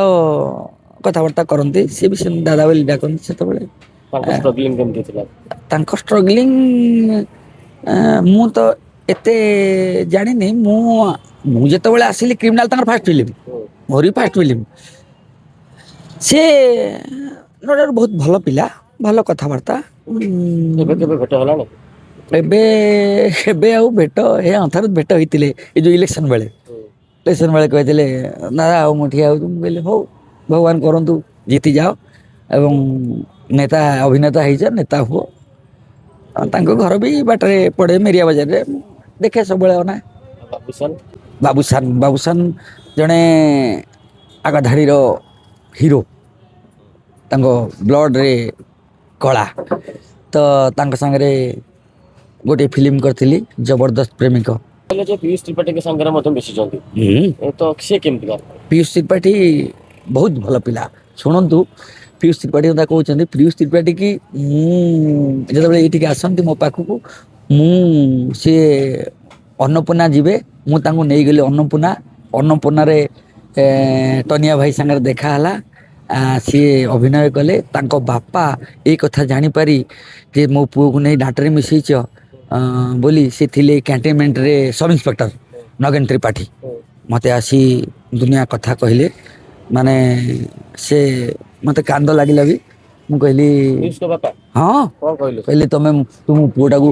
କଥାବାର୍ତ୍ତା କରନ୍ତି। ସିଏ ବି ସେମିତି ଦାଦା ବୋଲି ଡାକନ୍ତି ସେତେବେଳେ। ତାଙ୍କ ଷ୍ଟ୍ରଗଲିଂ କେମିତି ଥିଲା? ତାଙ୍କ ଷ୍ଟ୍ରଗଲିଂ ମୁଁ ତ ଏତେ ଜାଣିନି। ମୁଁ ଯେତେବେଳେ ଆସିଲି, କ୍ରିମିନାଲ ତାଙ୍କର ଫାଷ୍ଟ ଫିଲ୍ମ, ମୋର ବି ଫାଷ୍ଟ ଫିଲ୍ମ। ସେ ନୋ ବହୁତ ଭଲ ପିଲା, ଭଲ କଥାବାର୍ତ୍ତା। ଏବେ କେବେ ଭେଟ ହେଲାଣି? ଏବେ ଏବେ ଆଉ ଭେଟ ଏ ଥରେ ଭେଟ ହେଇଥିଲେ, ଏ ଯେଉଁ ଇଲେକ୍ସନ ବେଳେ। ଇଲେକ୍ସନ ବେଳେ କହିଥିଲେ, ଦାଦା ଆଉ ମୁଁ ଠିଆ ହେଉଛି। ମୁଁ କହିଲି ହଉ, ଭଗବାନ କରନ୍ତୁ ଜିତିଯାଅ ଏବଂ ନେତା ଅଭିନେତା ହେଇଯା, ନେତା ହୁଅ। ଆଉ ତାଙ୍କ ଘର ବି ବାଟରେ ପଡ଼େ, ମେରିଆ ବଜାରରେ, ମୁଁ ଦେଖେ ସବୁବେଳେ ଅନା। ଆଉ ବାବୁସାନ? ବାବୁସାନ ଜଣେ ଆଗଧାଡ଼ିର ହିରୋ, ତାଙ୍କ ବ୍ଲଡ଼ରେ କଳା। ତ ତାଙ୍କ ସାଙ୍ଗରେ ଗୋଟିଏ ଫିଲ୍ମ କରିଥିଲି, ଜବରଦସ୍ତ ପ୍ରେମିକ। କହିଲେ ଯେ ପୀୟୁଷ ତ୍ରିପାଠୀଙ୍କ ସାଙ୍ଗରେ ମଧ୍ୟ ମିଶିଛନ୍ତି, ତ ସିଏ କେମିତିକା? ପୀୟୁଷ ତ୍ରିପାଠୀ ବହୁତ ଭଲ ପିଲା। ଶୁଣନ୍ତୁ, ପୀୟୁଷ ତ୍ରିପାଠୀ କଥା କହୁଛନ୍ତି। ପୀୟୁଷ ତ୍ରିପାଠୀ କି ମୁଁ ଯେତେବେଳେ ଏଇଠିକି ଆସନ୍ତି ମୋ ପାଖକୁ, ମୁଁ ସିଏ ଅନ୍ନପୂର୍ଣ୍ଣା ଯିବେ, ମୁଁ ତାଙ୍କୁ ନେଇଗଲି ଅନ୍ନପୂର୍ଣ୍ଣା। ଅନ୍ନପୂର୍ଣ୍ଣାରେ ଟନିଆ ଭାଇ ସାଙ୍ଗରେ ଦେଖା ହେଲା, ସିଏ ଅଭିନୟ କଲେ। ତାଙ୍କ ବାପା ଏଇ କଥା ଜାଣିପାରି ଯେ ମୋ ପୁଅକୁ ନେଇ ନାଟରେ ମିଶେଇଛ ବୋଲି, ସେ ଥିଲେ କ୍ୟାଣ୍ଟନମେଣ୍ଟରେ ସବ୍ ଇନ୍ସପେକ୍ଟର ନଗେନ ତ୍ରିପାଠୀ, ମୋତେ ଆସି ଦୁନିଆ କଥା କହିଲେ। ମାନେ ସେ ମୋତେ କାନ୍ଦ ଲାଗିଲା ବି ମୁଁ କହିଲି ପିୟୁଷଙ୍କ ବାପା ହଁ। କଣ କହିଲେ? କହିଲେ ତମେ ତୁମ ପୁଅଟାକୁ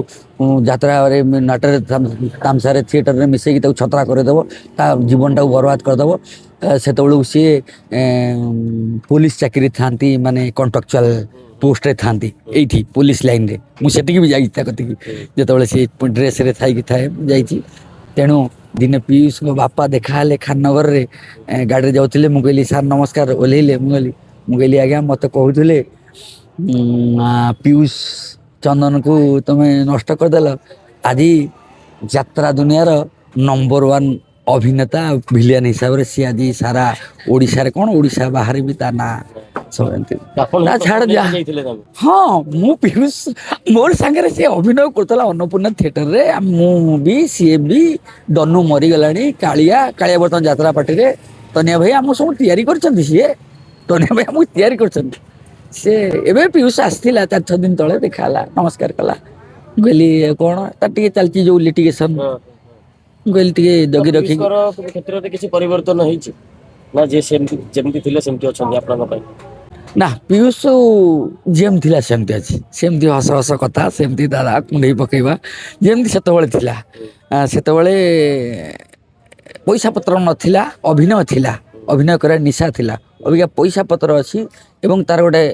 ଯାତ୍ରାରେ, ନାଟରେ, ତାମସାରେ, ଥିଏଟରରେ ମିଶେଇକି ତାକୁ ଛତରା କରିଦେବ, ତା ଜୀବନଟାକୁ ବର୍ବାଦ କରିଦେବ। ସେତେବେଳକୁ ସିଏ ପୋଲିସ ଚାକିରି ଥାନ୍ତି, ମାନେ କଣ୍ଟ୍ରାକ୍ଚୁଆଲ ପୋଷ୍ଟରେ ଥାନ୍ତି ଏଇଠି ପୋଲିସ ଲାଇନରେ। ମୁଁ ସେଠିକି ବି ଯାଇଛି ତା କତିକି, ଯେତେବେଳେ ସିଏ ଡ୍ରେସରେ ଥାଇକି ଥାଏ, ମୁଁ ଯାଇଛି। ତେଣୁ ଦିନେ ପିୟୁଷଙ୍କ ବାପା ଦେଖା ହେଲେ ଖାନନଗରରେ, ଗାଡ଼ିରେ ଯାଉଥିଲେ। ମୁଁ କହିଲି ସାର୍ ନମସ୍କାର। ଓହ୍ଲେଇଲେ। ମୁଁ କହିଲି ଆଜ୍ଞା, ମୋତେ କହୁଥିଲେ ପିୟୁଷ ଚନ୍ଦନକୁ ତମେ ନଷ୍ଟ କରିଦେଲ, ଆଜି ଯାତ୍ରା ଦୁନିଆର ନମ୍ବର 1 ଅଭିନେତା ଭିଲିଆନ ହିସାବରେ ସିଏ ଆଜି ସାରା ଓଡ଼ିଶାରେ କ'ଣ, ଓଡ଼ିଶା ବାହାରେ ବି ତା ନାଁ ସବୁ ଏମିତି। ଆପଣ ତା ଛାଡ଼ ଯାହା ଯାଇଥିଲେ ତାଙ୍କୁ? ହଁ, ମୁଁ ପିୟୁଷ ମୋର ସାଙ୍ଗରେ ସିଏ ଅଭିନୟ କରୁଥିଲା ଅନ୍ନପୂର୍ଣ୍ଣା ଥିଏଟରରେ। ମୁଁ ବି, ସିଏ ବି, ଡନୁ ମରିଗଲାଣି, କାଳିଆ, କାଳିଆ ବର୍ତ୍ତମାନ ଯାତ୍ରା ପାର୍ଟିରେ, ତନିଆ ଭାଇ ଆମକୁ ସବୁ ତିଆରି କରିଛନ୍ତି ସିଏ। ତନିଆ ଭାଇ ଆମକୁ ତିଆରି କରିଛନ୍ତି ସେ। ଏବେ ପିୟୁଷ ଆସିଥିଲା 4-6 ଦିନ ତଳେ, ଦେଖା ହେଲା, ନମସ୍କାର କଲା। ମୁଁ କହିଲି କ'ଣ ତାର ଟିକେ ଚାଲିଛି ଯୋଉ ଲିଟିଗେସନ, ମୁଁ କହିଲି ଟିକେ ଜଗି ରଖିକି। ପିୟୁଷଙ୍କର କ୍ଷେତ୍ରରେ କିଛି ପରିବର୍ତ୍ତନ ହେଇଛି ନା ଯିଏ ସେମିତି ଯେମିତି ଥିଲେ ସେମିତି ଅଛନ୍ତି ଆପଣଙ୍କ ପାଇଁ? ନା, ପିୟୁଷ ଯେମିତି ଥିଲା ସେମିତି ଅଛି। ସେମିତି ହସ ହସ କଥା, ସେମିତି ଦାଦା କୁଣ୍ଡେଇ ପକେଇବା, ଯେମିତି ସେତେବେଳେ ଥିଲା। ସେତେବେଳେ ପଇସା ପତ୍ର ନଥିଲା, ଅଭିନୟ ଥିଲା, ଅଭିନୟ କରିବା ନିଶା ଥିଲା। ଅବିକା ପଇସା ପତ୍ର ଅଛି ଏବଂ ତାର ଗୋଟେ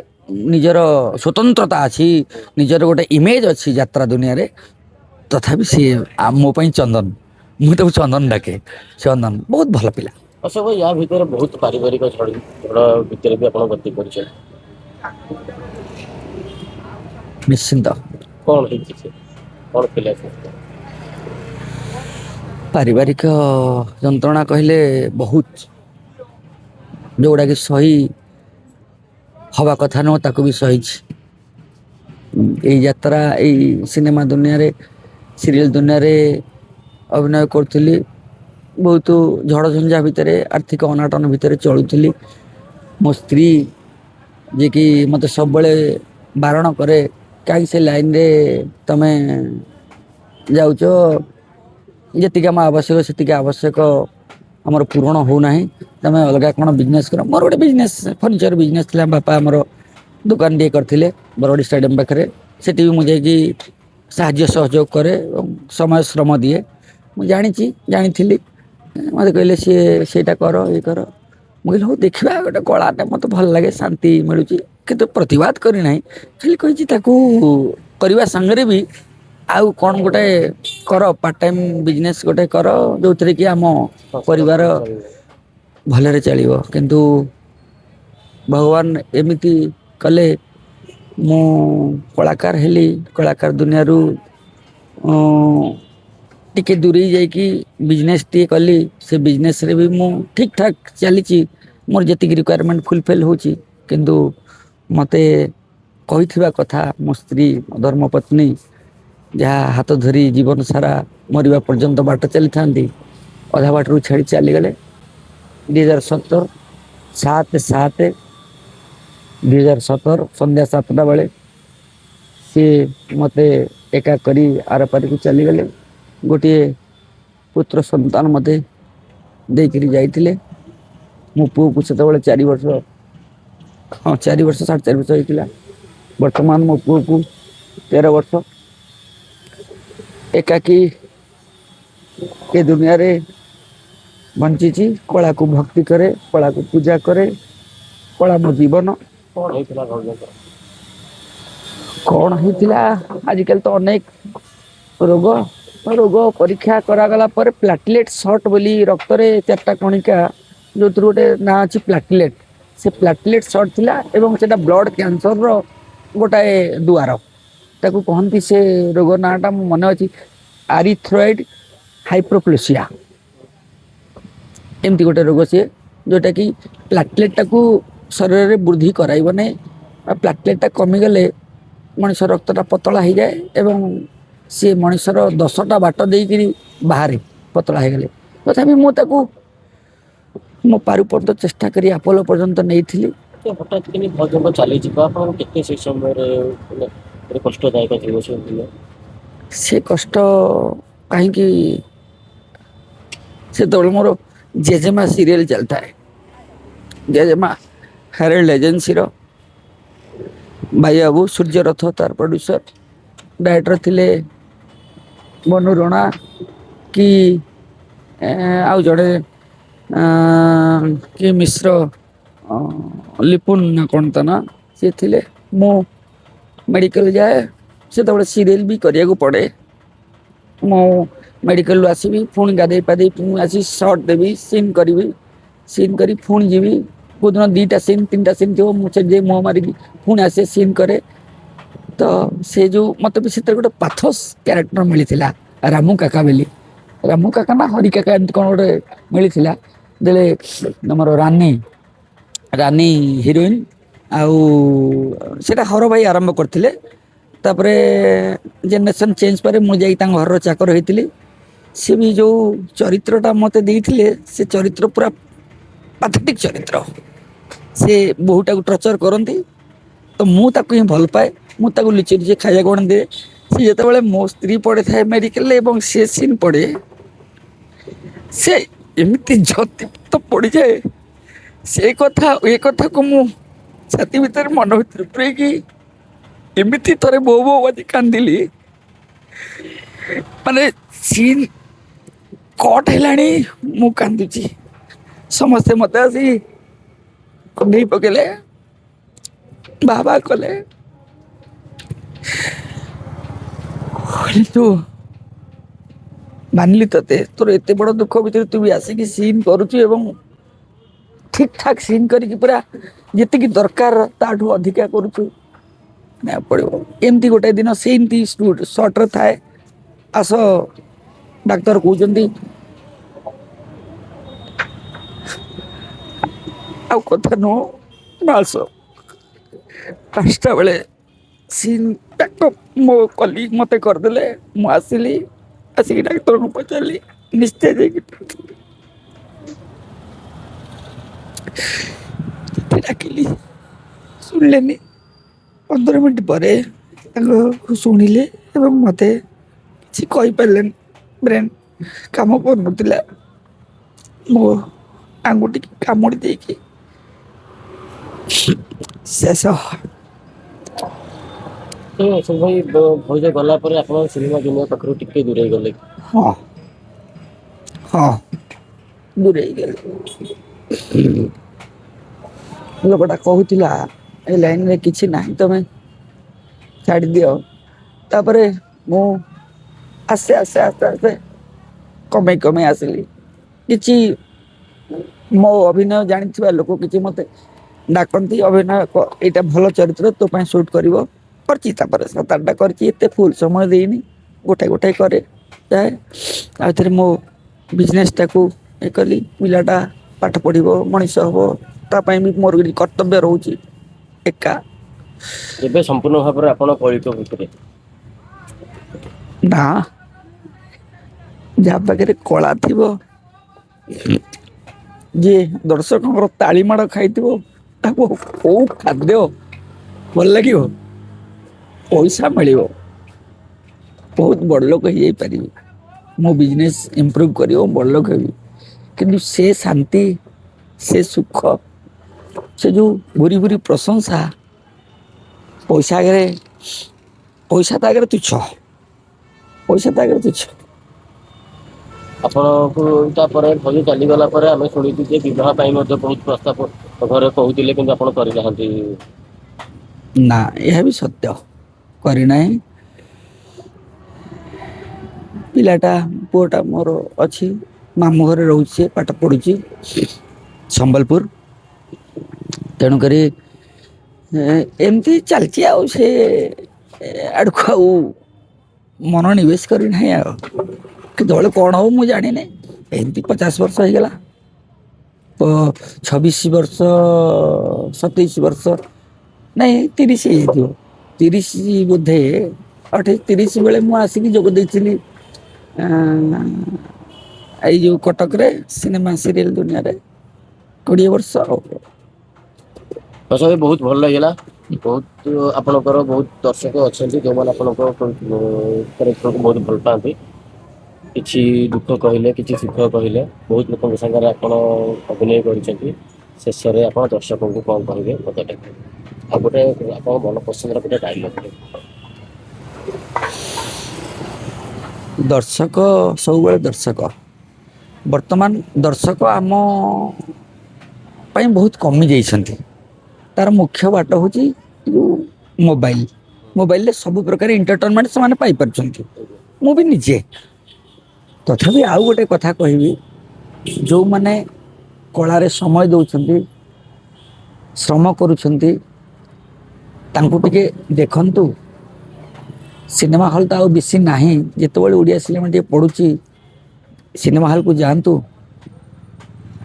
ନିଜର ସ୍ୱତନ୍ତ୍ରତା ଅଛି, ନିଜର ଗୋଟେ ଇମେଜ୍ ଅଛି ଯାତ୍ରା ଦୁନିଆରେ। ତଥାପି ସିଏ ମୋ ପାଇଁ ଚନ୍ଦନ, ମୁଁ ତାକୁ ଚନ୍ଦନ ଡାକେ। ଚନ୍ଦନ ବହୁତ ଭଲ ପିଲା। ଅଶୋକ ଭାଇ, ୟା ଭିତରେ ବହୁତ ପାରିବାରିକ ଝଡ଼ ଝଡ଼ ଭିତରେ ବି ଆପଣ ଗତି କରିଛନ୍ତି। ନିଶ୍ଚିନ୍ତ। କଣ ହେଇଛି ସେ, କଣ ଥିଲା ସେ? ପାରିବାରିକ ଯନ୍ତ୍ରଣା କହିଲେ ବହୁତ, ଯୋଉଗୁଡ଼ାକି ସହି ହବା କଥା ନୁହଁ ତାକୁ ବି ସହିଛି। ଏଇ ଯାତ୍ରା, ଏଇ ସିନେମା ଦୁନିଆରେ, ସିରିଏଲ ଦୁନିଆରେ ଅଭିନୟ କରୁଥିଲି, ବହୁତ ଝଡ଼ ଝଞ୍ଜା ଭିତରେ, ଆର୍ଥିକ ଅନାଟନ ଭିତରେ ଚଳୁଥିଲି। ମୋ ସ୍ତ୍ରୀ ଯିଏକି ମୋତେ ସବୁବେଳେ ବାରଣ କରେ, କାହିଁକି ସେ ଲାଇନରେ ତମେ ଯାଉଛ, ଯେତିକି ଆମ ଆବଶ୍ୟକ ସେତିକି ଆବଶ୍ୟକ ଆମର ପୂରଣ ହେଉନାହିଁ, ତମେ ଅଲଗା କ'ଣ ବିଜନେସ୍ କର। ମୋର ଗୋଟେ ବିଜନେସ୍, ଫର୍ଣ୍ଣିଚର ବିଜନେସ୍ ଥିଲା। ବାପା ଆମର ଦୋକାନଟିଏ କରିଥିଲେ ବରଗଡ଼ ଷ୍ଟାଡ଼ିୟମ୍ ପାଖରେ। ସେଠି ବି ମୁଁ ଯାଇକି ସାହାଯ୍ୟ ସହଯୋଗ କରେ ଏବଂ ସମୟ ଶ୍ରମ ଦିଏ। ମୁଁ ଜାଣିଛି, ଜାଣିଥିଲି। ମୋତେ କହିଲେ ସିଏ ସେଇଟା କର, ଇଏ କର। ମୁଁ କହିଲି ହଉ ଦେଖିବା, ଗୋଟେ କଳାଟା ମୋତେ ଭଲ ଲାଗେ, ଶାନ୍ତି ମିଳୁଛି। କିନ୍ତୁ ପ୍ରତିବାଦ କରିନାହିଁ, ଖାଲି କହିଛି ତାକୁ କରିବା ସାଙ୍ଗରେ ବି ଆଉ କ'ଣ ଗୋଟେ କର, ପାର୍ଟ ଟାଇମ୍ ବିଜନେସ୍ ଗୋଟେ କର, ଯେଉଁଥିରେ କି ଆମ ପରିବାର ଭଲରେ ଚାଲିବ। କିନ୍ତୁ ଭଗବାନ ଏମିତି କଲେ, ମୁଁ କଳାକାର ହେଲି, କଳାକାର ଦୁନିଆରୁ ଟିକେ ଦୂରେଇ ଯାଇକି ବିଜନେସ୍ ଟିଏ କଲି। ସେ ବିଜନେସ୍ରେ ବି ମୁଁ ଠିକ୍ ଠାକ୍ ଚାଲିଛି, ମୋର ଯେତିକି ରିକ୍ୱାରମେଣ୍ଟ ଫୁଲଫିଲ୍ ହେଉଛି। କିନ୍ତୁ ମୋତେ କହିଥିବା କଥା ମୋ ସ୍ତ୍ରୀ, ମୋ ଧର୍ମପତ୍ନୀ, ଯାହା ହାତ ଧରି ଜୀବନ ସାରା ମରିବା ପର୍ଯ୍ୟନ୍ତ ବାଟ ଚାଲିଥାନ୍ତି, ଅଧା ବାଟରୁ ଛାଡ଼ି ଚାଲିଗଲେ। 2017 7/7/2017 ସନ୍ଧ୍ୟା 7ଟା ବେଳେ ସିଏ ମୋତେ ଏକା କରି ଆରପାରିକୁ ଚାଲିଗଲେ। ଗୋଟିଏ ପୁତ୍ର ସନ୍ତାନ ମୋତେ ଦେଇକିରି ଯାଇଥିଲେ। ମୋ ପୁଅକୁ ସେତେବେଳେ 4 ବର୍ଷ, ହଁ 4 ବର୍ଷ, 4.5 ବର୍ଷ ହେଇଥିଲା। ବର୍ତ୍ତମାନ ମୋ ପୁଅକୁ 13 ବର୍ଷ। ଏକାକୀ ଏ ଦୁନିଆରେ ବଞ୍ଚିଛି। କଳାକୁ ଭକ୍ତି କରେ, କଳାକୁ ପୂଜା କରେ, କଳା ମୋ ଜୀବନ। କଣ ହେଇଥିଲା ଭାଉଜଙ୍କର? କଣ ହେଇଥିଲା, ଆଜିକାଲି ତ ଅନେକ ରୋଗ, ରୋଗ ପରୀକ୍ଷା କରାଗଲା ପରେ ପ୍ଲାଟଲେଟ୍ ସର୍ଟ ବୋଲି ରକ୍ତରେ 4ଟା କଣିକା, ଯେଉଁଥିରୁ ଗୋଟେ ନାଁ ଅଛି ପ୍ଲାଟଲେଟ୍, ସେ ପ୍ଲାଟଲେଟ୍ ସର୍ଟ ଥିଲା ଏବଂ ସେଇଟା ବ୍ଲଡ଼ କ୍ୟାନ୍ସରର ଗୋଟାଏ ଦୁଆର ତାକୁ କହନ୍ତି। ସେ ରୋଗ ନାଁଟା ମୁଁ ମନେ ଅଛି, ଆରିଥ୍ରଏଡ଼ ହାଇପ୍ରୋପ୍ଲୋସିଆ, ଏମିତି ଗୋଟେ ରୋଗ ସିଏ, ଯେଉଁଟାକି ପ୍ଲାଟଲେଟ୍ଟାକୁ ଶରୀରରେ ବୃଦ୍ଧି କରାଇବ ନାହିଁ। ଆଉ ପ୍ଲାଟଲେଟ୍ଟା କମିଗଲେ ମଣିଷ ରକ୍ତଟା ପତଳା ହେଇଯାଏ ଏବଂ ସିଏ ମଣିଷର 10ଟା ବାଟ ଦେଇକିରି ବାହାରେ ପତଳା ହେଇଗଲେ। ତଥାପି ମୁଁ ତାକୁ ମୋ ପାରୁ ପର୍ଯ୍ୟନ୍ତ ଚେଷ୍ଟା କରି ଆପୋଲୋ ପର୍ଯ୍ୟନ୍ତ ନେଇଥିଲି। ହଠାତ୍ କିନି ଭାଉଜଙ୍କ ଚାଲିଯିବା ଆପଣଙ୍କୁ କେତେ ସେଇ ସମୟରେ ମାନେ ଗୋଟେ କଷ୍ଟଦାୟକ ଥିବ ସେ ଦିନ? ସେ କଷ୍ଟ କାହିଁକି, ସେତେବେଳେ ମୋର ଜେଜେମା ସିରିଏଲ ଚାଲିଥାଏ। ଜେଜେମା ହେରାଲ୍ଡ ଏଜେନ୍ସିର ଭାଇ ବାବୁ ସୂର୍ଯ୍ୟ ରଥ ତାର ପ୍ରଡ୍ୟୁସର, ଡାଇରେକ୍ଟର ଥିଲେ ବନୁ ରଣା କି ଆଉ ଜଣେ କି ମିଶ୍ର, ଲିପୁନ ନା କ'ଣ ତା ନା, ସିଏ ଥିଲେ। ମୁଁ ମେଡ଼ିକାଲ ଯାଏ, ସେତେବେଳେ ସିରିଏଲ ବି କରିବାକୁ ପଡ଼େ। ମୁଁ ମେଡ଼ିକାଲରୁ ଆସିବି, ପୁଣି ଗାଧେଇ ପାଧେଇ ପୁଣି ଆସି ସର୍ଟ ଦେବି, ସିନ୍ କରିବି, ସିନ୍ କରି ପୁଣି ଯିବି। କେଉଁଦିନ 2ଟା ସିନ୍ 3ଟା ସିନ୍ ଥିବ, ମୁଁ ସେଠି ଯାଇ ମୁହଁ ମାରିକି ପୁଣି ଆସେ, ସିନ୍ କରେ। ତ ସେ ଯେଉଁ ମୋତେ ବି ସେଥିରେ ଗୋଟେ ପାଥୋସ୍ କ୍ୟାରେକ୍ଟର ମିଳିଥିଲା, ରାମୁ କାକା ବୋଲି, ରାମୁ କାକା ନା ହରି କାକା ଏମିତି କ'ଣ ଗୋଟେ ମିଳିଥିଲା। ଦେଲେ ଆମର ରାନୀ, ରାନୀ ହିରୋଇନ୍, ଆଉ ସେଇଟା ହର ଭାଇ ଆରମ୍ଭ କରିଥିଲେ। ତାପରେ ଜେନେରେସନ୍ ଚେଞ୍ଜ ପରେ ମୁଁ ଯାଇକି ତାଙ୍କ ଘରର ଚାକର ହେଇଥିଲି। ସେ ବି ଯେଉଁ ଚରିତ୍ରଟା ମୋତେ ଦେଇଥିଲେ, ସେ ଚରିତ୍ର ପୁରା ପାଥେଟିକ୍ ଚରିତ୍ର। ସେ ବୋହୂଟାକୁ ଟର୍ଚର କରନ୍ତି, ତ ମୁଁ ତାକୁ ହିଁ ଭଲ ପାଏ। ମୁଁ ତାକୁ ଲୁଚି ଲୁଚି ଖାଇବାକୁ ଆଣିଦିଏ। ସେ ଯେତେବେଳେ ମୋ ସ୍ତ୍ରୀ ପଡ଼ିଥାଏ ମେଡ଼ିକାଲରେ ଏବଂ ସେ ସିନ୍ ପଡ଼େ, ସେ ଏମିତି ଝତି ତ ପଡ଼ିଯାଏ। ସେ କଥା ଏ କଥାକୁ ମୁଁ ଛାତି ଭିତରେ ମନ ଭିତରେ ପୁରେଇକି ଏମିତି ଥରେ ବୋଉ ବୋଉ ଆଜି କାନ୍ଦିଲି। ମାନେ ସିନ୍ କଟ୍ ହେଲାଣି, ମୁଁ କାନ୍ଦୁଛି। ସମସ୍ତେ ମୋତେ ଆସି କୁଣ୍ଢେଇ ପକେଇଲେ, ବାବା କଲେ, ତୁ ମାନିଲି ତତେ, ତୋର ଏତେ ବଡ଼ ଦୁଃଖ ଭିତରେ ତୁ ବି ଆସିକି ସିନ୍ କରୁଛୁ ଏବଂ ଠିକ୍ ଠାକ୍ ସିନ୍ କରିକି ପୁରା ଯେତିକି ଦରକାର ତାଠୁ ଅଧିକା କରୁଛୁ, ମାନିବାକୁ ପଡ଼ିବ। ଏମିତି ଗୋଟେ ଦିନ ସେମିତି ସର୍ଟରେ ଥାଏ, ଆସ ଡାକ୍ତର କହୁଛନ୍ତି ଆଉ କଥା ନୁହଁ, ଆସ 5ଟା ବେଳେ। ସିନ୍ ପ୍ୟାକଅପ୍ ମୋ କଲିଗ ମୋତେ କରିଦେଲେ। ମୁଁ ଆସିଲି, ଆସିକି ଡାକ୍ତରଙ୍କୁ ପଚାରିଲି, ନିସ୍ତେଜ ହେଇକି ଡାକିଲି, ଶୁଣିଲେନି। 15 ମିନିଟ୍ ପରେ ତାଙ୍କ ଶୁଣିଲେ ଏବଂ ମୋତେ କିଛି କହିପାରିଲେନି। ବ୍ରେନ୍ କାମ କରୁନଥିଲା। ମୋ ଆଙ୍ଗୁଠିକି କାମୁଡ଼ି ଦେଇକି ଶେଷ। ତ ଅଶୋକ ଭାଇ, ଭାଉଜ ଗଲା ପରେ ଆପଣ ସିନେମା ଦୁନିଆ ପାଖରୁ ଟିକେ ଦୂରେଇ ଗଲେ? ହଁ ହଁ, ଦୂରେଇ ଗଲି। ଲୋକଟା କହୁଥିଲା ଏ ଲାଇନରେ କିଛି ନାହିଁ, ତମେ ଛାଡ଼ିଦିଅ। ତାପରେ ମୁଁ ଆସ୍ତେ ଆସ୍ତେ ଆସ୍ତେ ଆସ୍ତେ କମେଇ କମେଇ ଆସିଲି। କିଛି ମୋ ଅଭିନୟ ଜାଣିଥିବା ଲୋକ କିଛି ମୋତେ ଡାକନ୍ତି, ଅଭିନୟ ଏଇଟା ଭଲ ଚରିତ୍ର ତୋ ପାଇଁ ସୁଟ୍ କରିବ। କରିଛି, ତାପରେ 7-8ଟା କରିଛି। ଏତେ ଫୁଲ୍ ସମୟ ଦେଇନି, ଗୋଟାଏ ଗୋଟାଏ କରେ ଯାଏ। ଆଉ ଏଥିରେ ମୋ ବିଜନେସଟାକୁ ଇଏ କଲି। ପିଲାଟା ପାଠ ପଢ଼ିବ, ମଣିଷ ହବ, ତା ପାଇଁ ବି ମୋର କିଛି କର୍ତ୍ତବ୍ୟ ରହୁଛି ଏକା। ଏବେ ସମ୍ପୂର୍ଣ୍ଣ ଭାବରେ ଆପଣ କଳିକ ଭିତରେ? ନା, ଯାହା ପାଖରେ କଳା ଥିବ, ଯିଏ ଦର୍ଶକଙ୍କର ତାଳି ମାଡ଼ ଖାଇଥିବ, ତାକୁ କୋଉ ଖାଦ୍ୟ ଭଲ ଲାଗିବ? ପଇସା ମିଳିବ, ବହୁତ ବଡ଼ ଲୋକ ହେଇଯାଇପାରିବି, ମୋ ବିଜନେସ୍ ଇମ୍ପ୍ରୁଭ୍ କରିବ, ମୁଁ ବଡ଼ ଲୋକ ହେବି, କିନ୍ତୁ ସେ ଶାନ୍ତି, ସେ ସୁଖ, ସେ ଯେଉଁ ଭୁରି ଭୁରି ପ୍ରଶଂସା, ପଇସା ଆଗରେ, ପଇସା ତା ଆଗରେ ତୁଚ୍ଛ, ପଇସା ତା ଆଗରେ ତୁଚ୍ଛ। ଆପଣଙ୍କୁ ତାପରେ ଭାଉଜ ଚାଲିଗଲା ପରେ ଆମେ ଶୁଣିଛୁ ଯେ ବିବାହ ପାଇଁ ମଧ୍ୟ ବହୁତ ପ୍ରସ୍ତାବ ଘରେ କହୁଥିଲେ, କିନ୍ତୁ ଆପଣ କରିନାହାନ୍ତି। ନା, ଏହା ବି ସତ୍ୟ, କରିନାହିଁ। ପିଲାଟା, ପୁଅଟା ମୋର ଅଛି, ମାମୁଁ ଘରେ ରହୁଛି, ପାଠ ପଢ଼ୁଛି ସମ୍ବଲପୁର। ତେଣୁକରି ଏମିତି ଚାଲିଛି। ଆଉ ସେ ଆଡ଼କୁ ଆଉ ମନୋନିବେଶ କରିନାହିଁ। ଆଉ କେତେବେଳେ କ'ଣ ହବ ମୁଁ ଜାଣିନି। ଏମିତି 50 ବର୍ଷ ହେଇଗଲା, 26 ବର୍ଷ, 27 ବର୍ଷ, ନାଇଁ 30 ହେଇଯାଇଥିବ, 30 ବୋଧେ, 28 30 ବେଳେ ମୁଁ ଆସିକି ଯୋଗ ଦେଇଥିଲି ଏଇ ଯେଉଁ କଟକରେ ସିନେମା ସିରିଏଲ ଦୁନିଆରେ, 20 ବର୍ଷ ଆଉ। ଅଶୋକ ଭାଇ, ବହୁତ ଭଲ ଲାଗିଲା। ବହୁତ ଆପଣଙ୍କର ବହୁତ ଦର୍ଶକ ଅଛନ୍ତି ଯେଉଁମାନେ ଆପଣଙ୍କ କ୍ୟାରେକ୍ଟରକୁ ବହୁତ ଭଲ ପାଆନ୍ତି। କିଛି ଦୁଃଖ କହିଲେ, କିଛି ସୁଖ କହିଲେ, ବହୁତ ଲୋକଙ୍କ ସାଙ୍ଗରେ ଆପଣ ଅଭିନୟ କରିଛନ୍ତି। ଶେଷରେ ଆପଣ ଦର୍ଶକଙ୍କୁ କଣ କହିବେ ପଦଟେ, ଆଉ ଗୋଟେ ଆପଣଙ୍କ ମନ ପସନ୍ଦର ଗୋଟେ ଡାଇଲଗ। ଦର୍ଶକ ସବୁବେଳେ ଦର୍ଶକ। ବର୍ତ୍ତମାନ ଦର୍ଶକ ଆମ ପାଇଁ ବହୁତ କମି ଯାଇଛନ୍ତି। ତାର ମୁଖ୍ୟ ବାଟ ହେଉଛି ଯେଉଁ ମୋବାଇଲ। ମୋବାଇଲରେ ସବୁ ପ୍ରକାର ଏଣ୍ଟରଟେନମେଣ୍ଟ ସେମାନେ ପାଇପାରୁଛନ୍ତି। ମୁଁ ବି ନିଜେ। ତଥାପି ଆଉ ଗୋଟେ କଥା କହିବି, ଯେଉଁମାନେ କଳାରେ ସମୟ ଦେଉଛନ୍ତି, ଶ୍ରମ କରୁଛନ୍ତି, ତାଙ୍କୁ ଟିକେ ଦେଖନ୍ତୁ। ସିନେମା ହଲ୍ ତ ଆଉ ବେଶୀ ନାହିଁ। ଯେତେବେଳେ ଓଡ଼ିଆ ସିନେମା ଟିକେ ପଡ଼ୁଛି, ସିନେମା ହଲ୍କୁ ଯାଆନ୍ତୁ,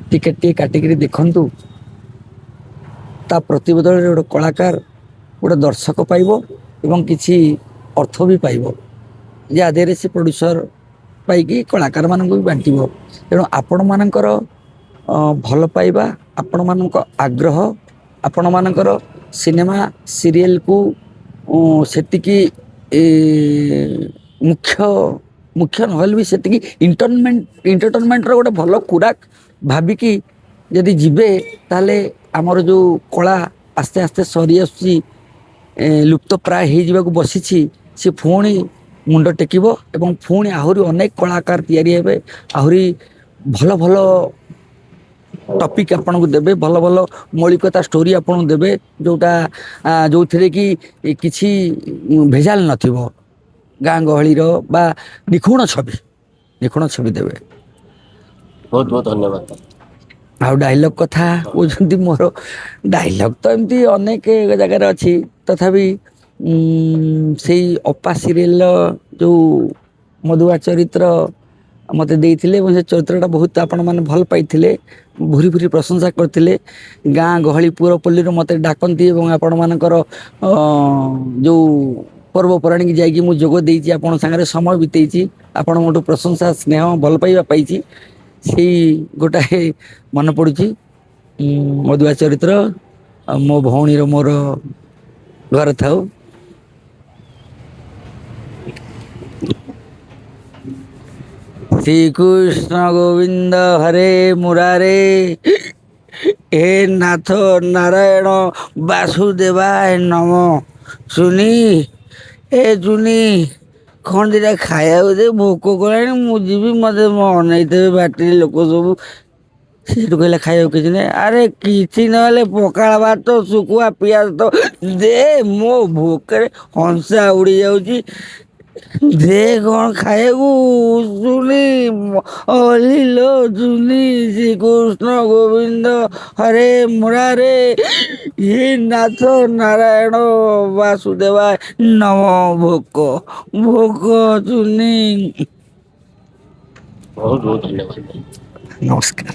ଟିକେଟ୍ ଟିକେ କାଟିକିରି ଦେଖନ୍ତୁ। ତା ପ୍ରତିବଦଳରେ ଗୋଟେ କଳାକାର ଗୋଟେ ଦର୍ଶକ ପାଇବ ଏବଂ କିଛି ଅର୍ଥ ବି ପାଇବ, ଯାହା ଦେହରେ ସେ ପ୍ରଡ୍ୟୁସର ପାଇକି କଳାକାରମାନଙ୍କୁ ବି ବାଣ୍ଟିବ। ତେଣୁ ଆପଣମାନଙ୍କର ଭଲ ପାଇବା, ଆପଣମାନଙ୍କ ଆଗ୍ରହ, ଆପଣମାନଙ୍କର ସିନେମା ସିରିଏଲକୁ ସେତିକି ମୁଖ୍ୟ ମୁଖ୍ୟ ନହେଲେ ବି ସେତିକି ଏଣ୍ଟରଟେନମେଣ୍ଟର ଗୋଟେ ଭଲ ଖୋରାକ ଭାବିକି ଯଦି ଯିବେ, ତାହେଲେ ଆମର ଯେଉଁ କଳା ଆସ୍ତେ ଆସ୍ତେ ସରି ଆସୁଛି, ଲୁପ୍ତ ପ୍ରାୟ ହେଇଯିବାକୁ ବସିଛି, ସେ ପୁଣି ମୁଣ୍ଡ ଟେକିବ ଏବଂ ପୁଣି ଆହୁରି ଅନେକ କଳାକାର ତିଆରି ହେବେ। ଆହୁରି ଭଲ ଭଲ ଟପିକ୍ ଆପଣଙ୍କୁ ଦେବେ, ଭଲ ଭଲ ମୌଳିକତା ଷ୍ଟୋରି ଆପଣଙ୍କୁ ଦେବେ, ଯେଉଁଟା ଯେଉଁଥିରେ କି କିଛି ଭେଜାଲ ନଥିବ, ଗାଁ ଗହଳିର ବା ନିଖୁଣ ଛବି, ନିଖୁଣ ଛବି ଦେବେ। ବହୁତ ବହୁତ ଧନ୍ୟବାଦ। ଆଉ ଡାଇଲଗ କଥା କହୁଛନ୍ତି, ମୋର ଡାଇଲଗ ତ ଏମିତି ଅନେକ ଜାଗାରେ ଅଛି। ତଥାପି ସେଇ ଅପା ସିରିଏଲର ଯେଉଁ ମଧୁଆ ଚରିତ୍ର ମୋତେ ଦେଇଥିଲେ ଏବଂ ସେ ଚରିତ୍ରଟା ବହୁତ ଆପଣମାନେ ଭଲ ପାଇଥିଲେ, ଭୁରି ଭୁରି ପ୍ରଶଂସା କରିଥିଲେ। ଗାଁ ଗହଳି ପୁରପଲ୍ଲୀରୁ ମୋତେ ଡାକନ୍ତି ଏବଂ ଆପଣମାନଙ୍କର ଯେଉଁ ପର୍ବପର୍ବାଣିକି ଯାଇକି ମୁଁ ଯୋଗ ଦେଇଛି, ଆପଣଙ୍କ ସାଙ୍ଗରେ ସମୟ ବିତେଇଛି, ଆପଣଙ୍କଠୁ ପ୍ରଶଂସା, ସ୍ନେହ, ଭଲ ପାଇବା ପାଇଛି। ସେଇ ଗୋଟାଏ ମନେ ପଡ଼ୁଛି ମଧୁଆ ଚରିତ୍ର, ଆଉ ମୋ ଭଉଣୀର ମୋର ଘରେ ଥାଉ। ଶ୍ରୀକୃଷ୍ଣ ଗୋବିନ୍ଦ ହରେ ମୁରାରେ, ହେ ନାଥ ନାରାୟଣ ବାସୁଦେବାୟ ନମ। ଚୁନି, ଏ ଚୁନି, କଣ ଦିଟା ଖାଇବାକୁ ଦେ, ଭୋକ କଲାଣି, ମୁଁ ଯିବି, ମୋତେ ଅନେଇଥିବେ ବାଟରେ ଲୋକ ସବୁ। ସେଠୁ କହିଲା, ଖାଇବାକୁ କିଛି ନାହିଁ? ଆରେ କିଛି ନହେଲେ ପଖାଳ ଭାତ ଶୁଖୁଆ ପିଆଜ ତ ଦେ, ମୋ ଭୋକରେ ହଂସା ଉଡ଼ି ଯାଉଛି, ଦେ କଣ ଖାଇବାକୁ। ଚୁନି ଅଲିଲୋ ଚୁନି। ଶ୍ରୀକୃଷ୍ଣ ଗୋବିନ୍ଦ ହରେ ମୁରାରେ, ହେ ନାଥ ନାରାୟଣ ବାସୁଦେବା ନମ। ଭୋକ ଭୋକ ଚୁନି। ବହୁତ ବହୁତ ଧନ୍ୟବାଦ। ନମସ୍କାର।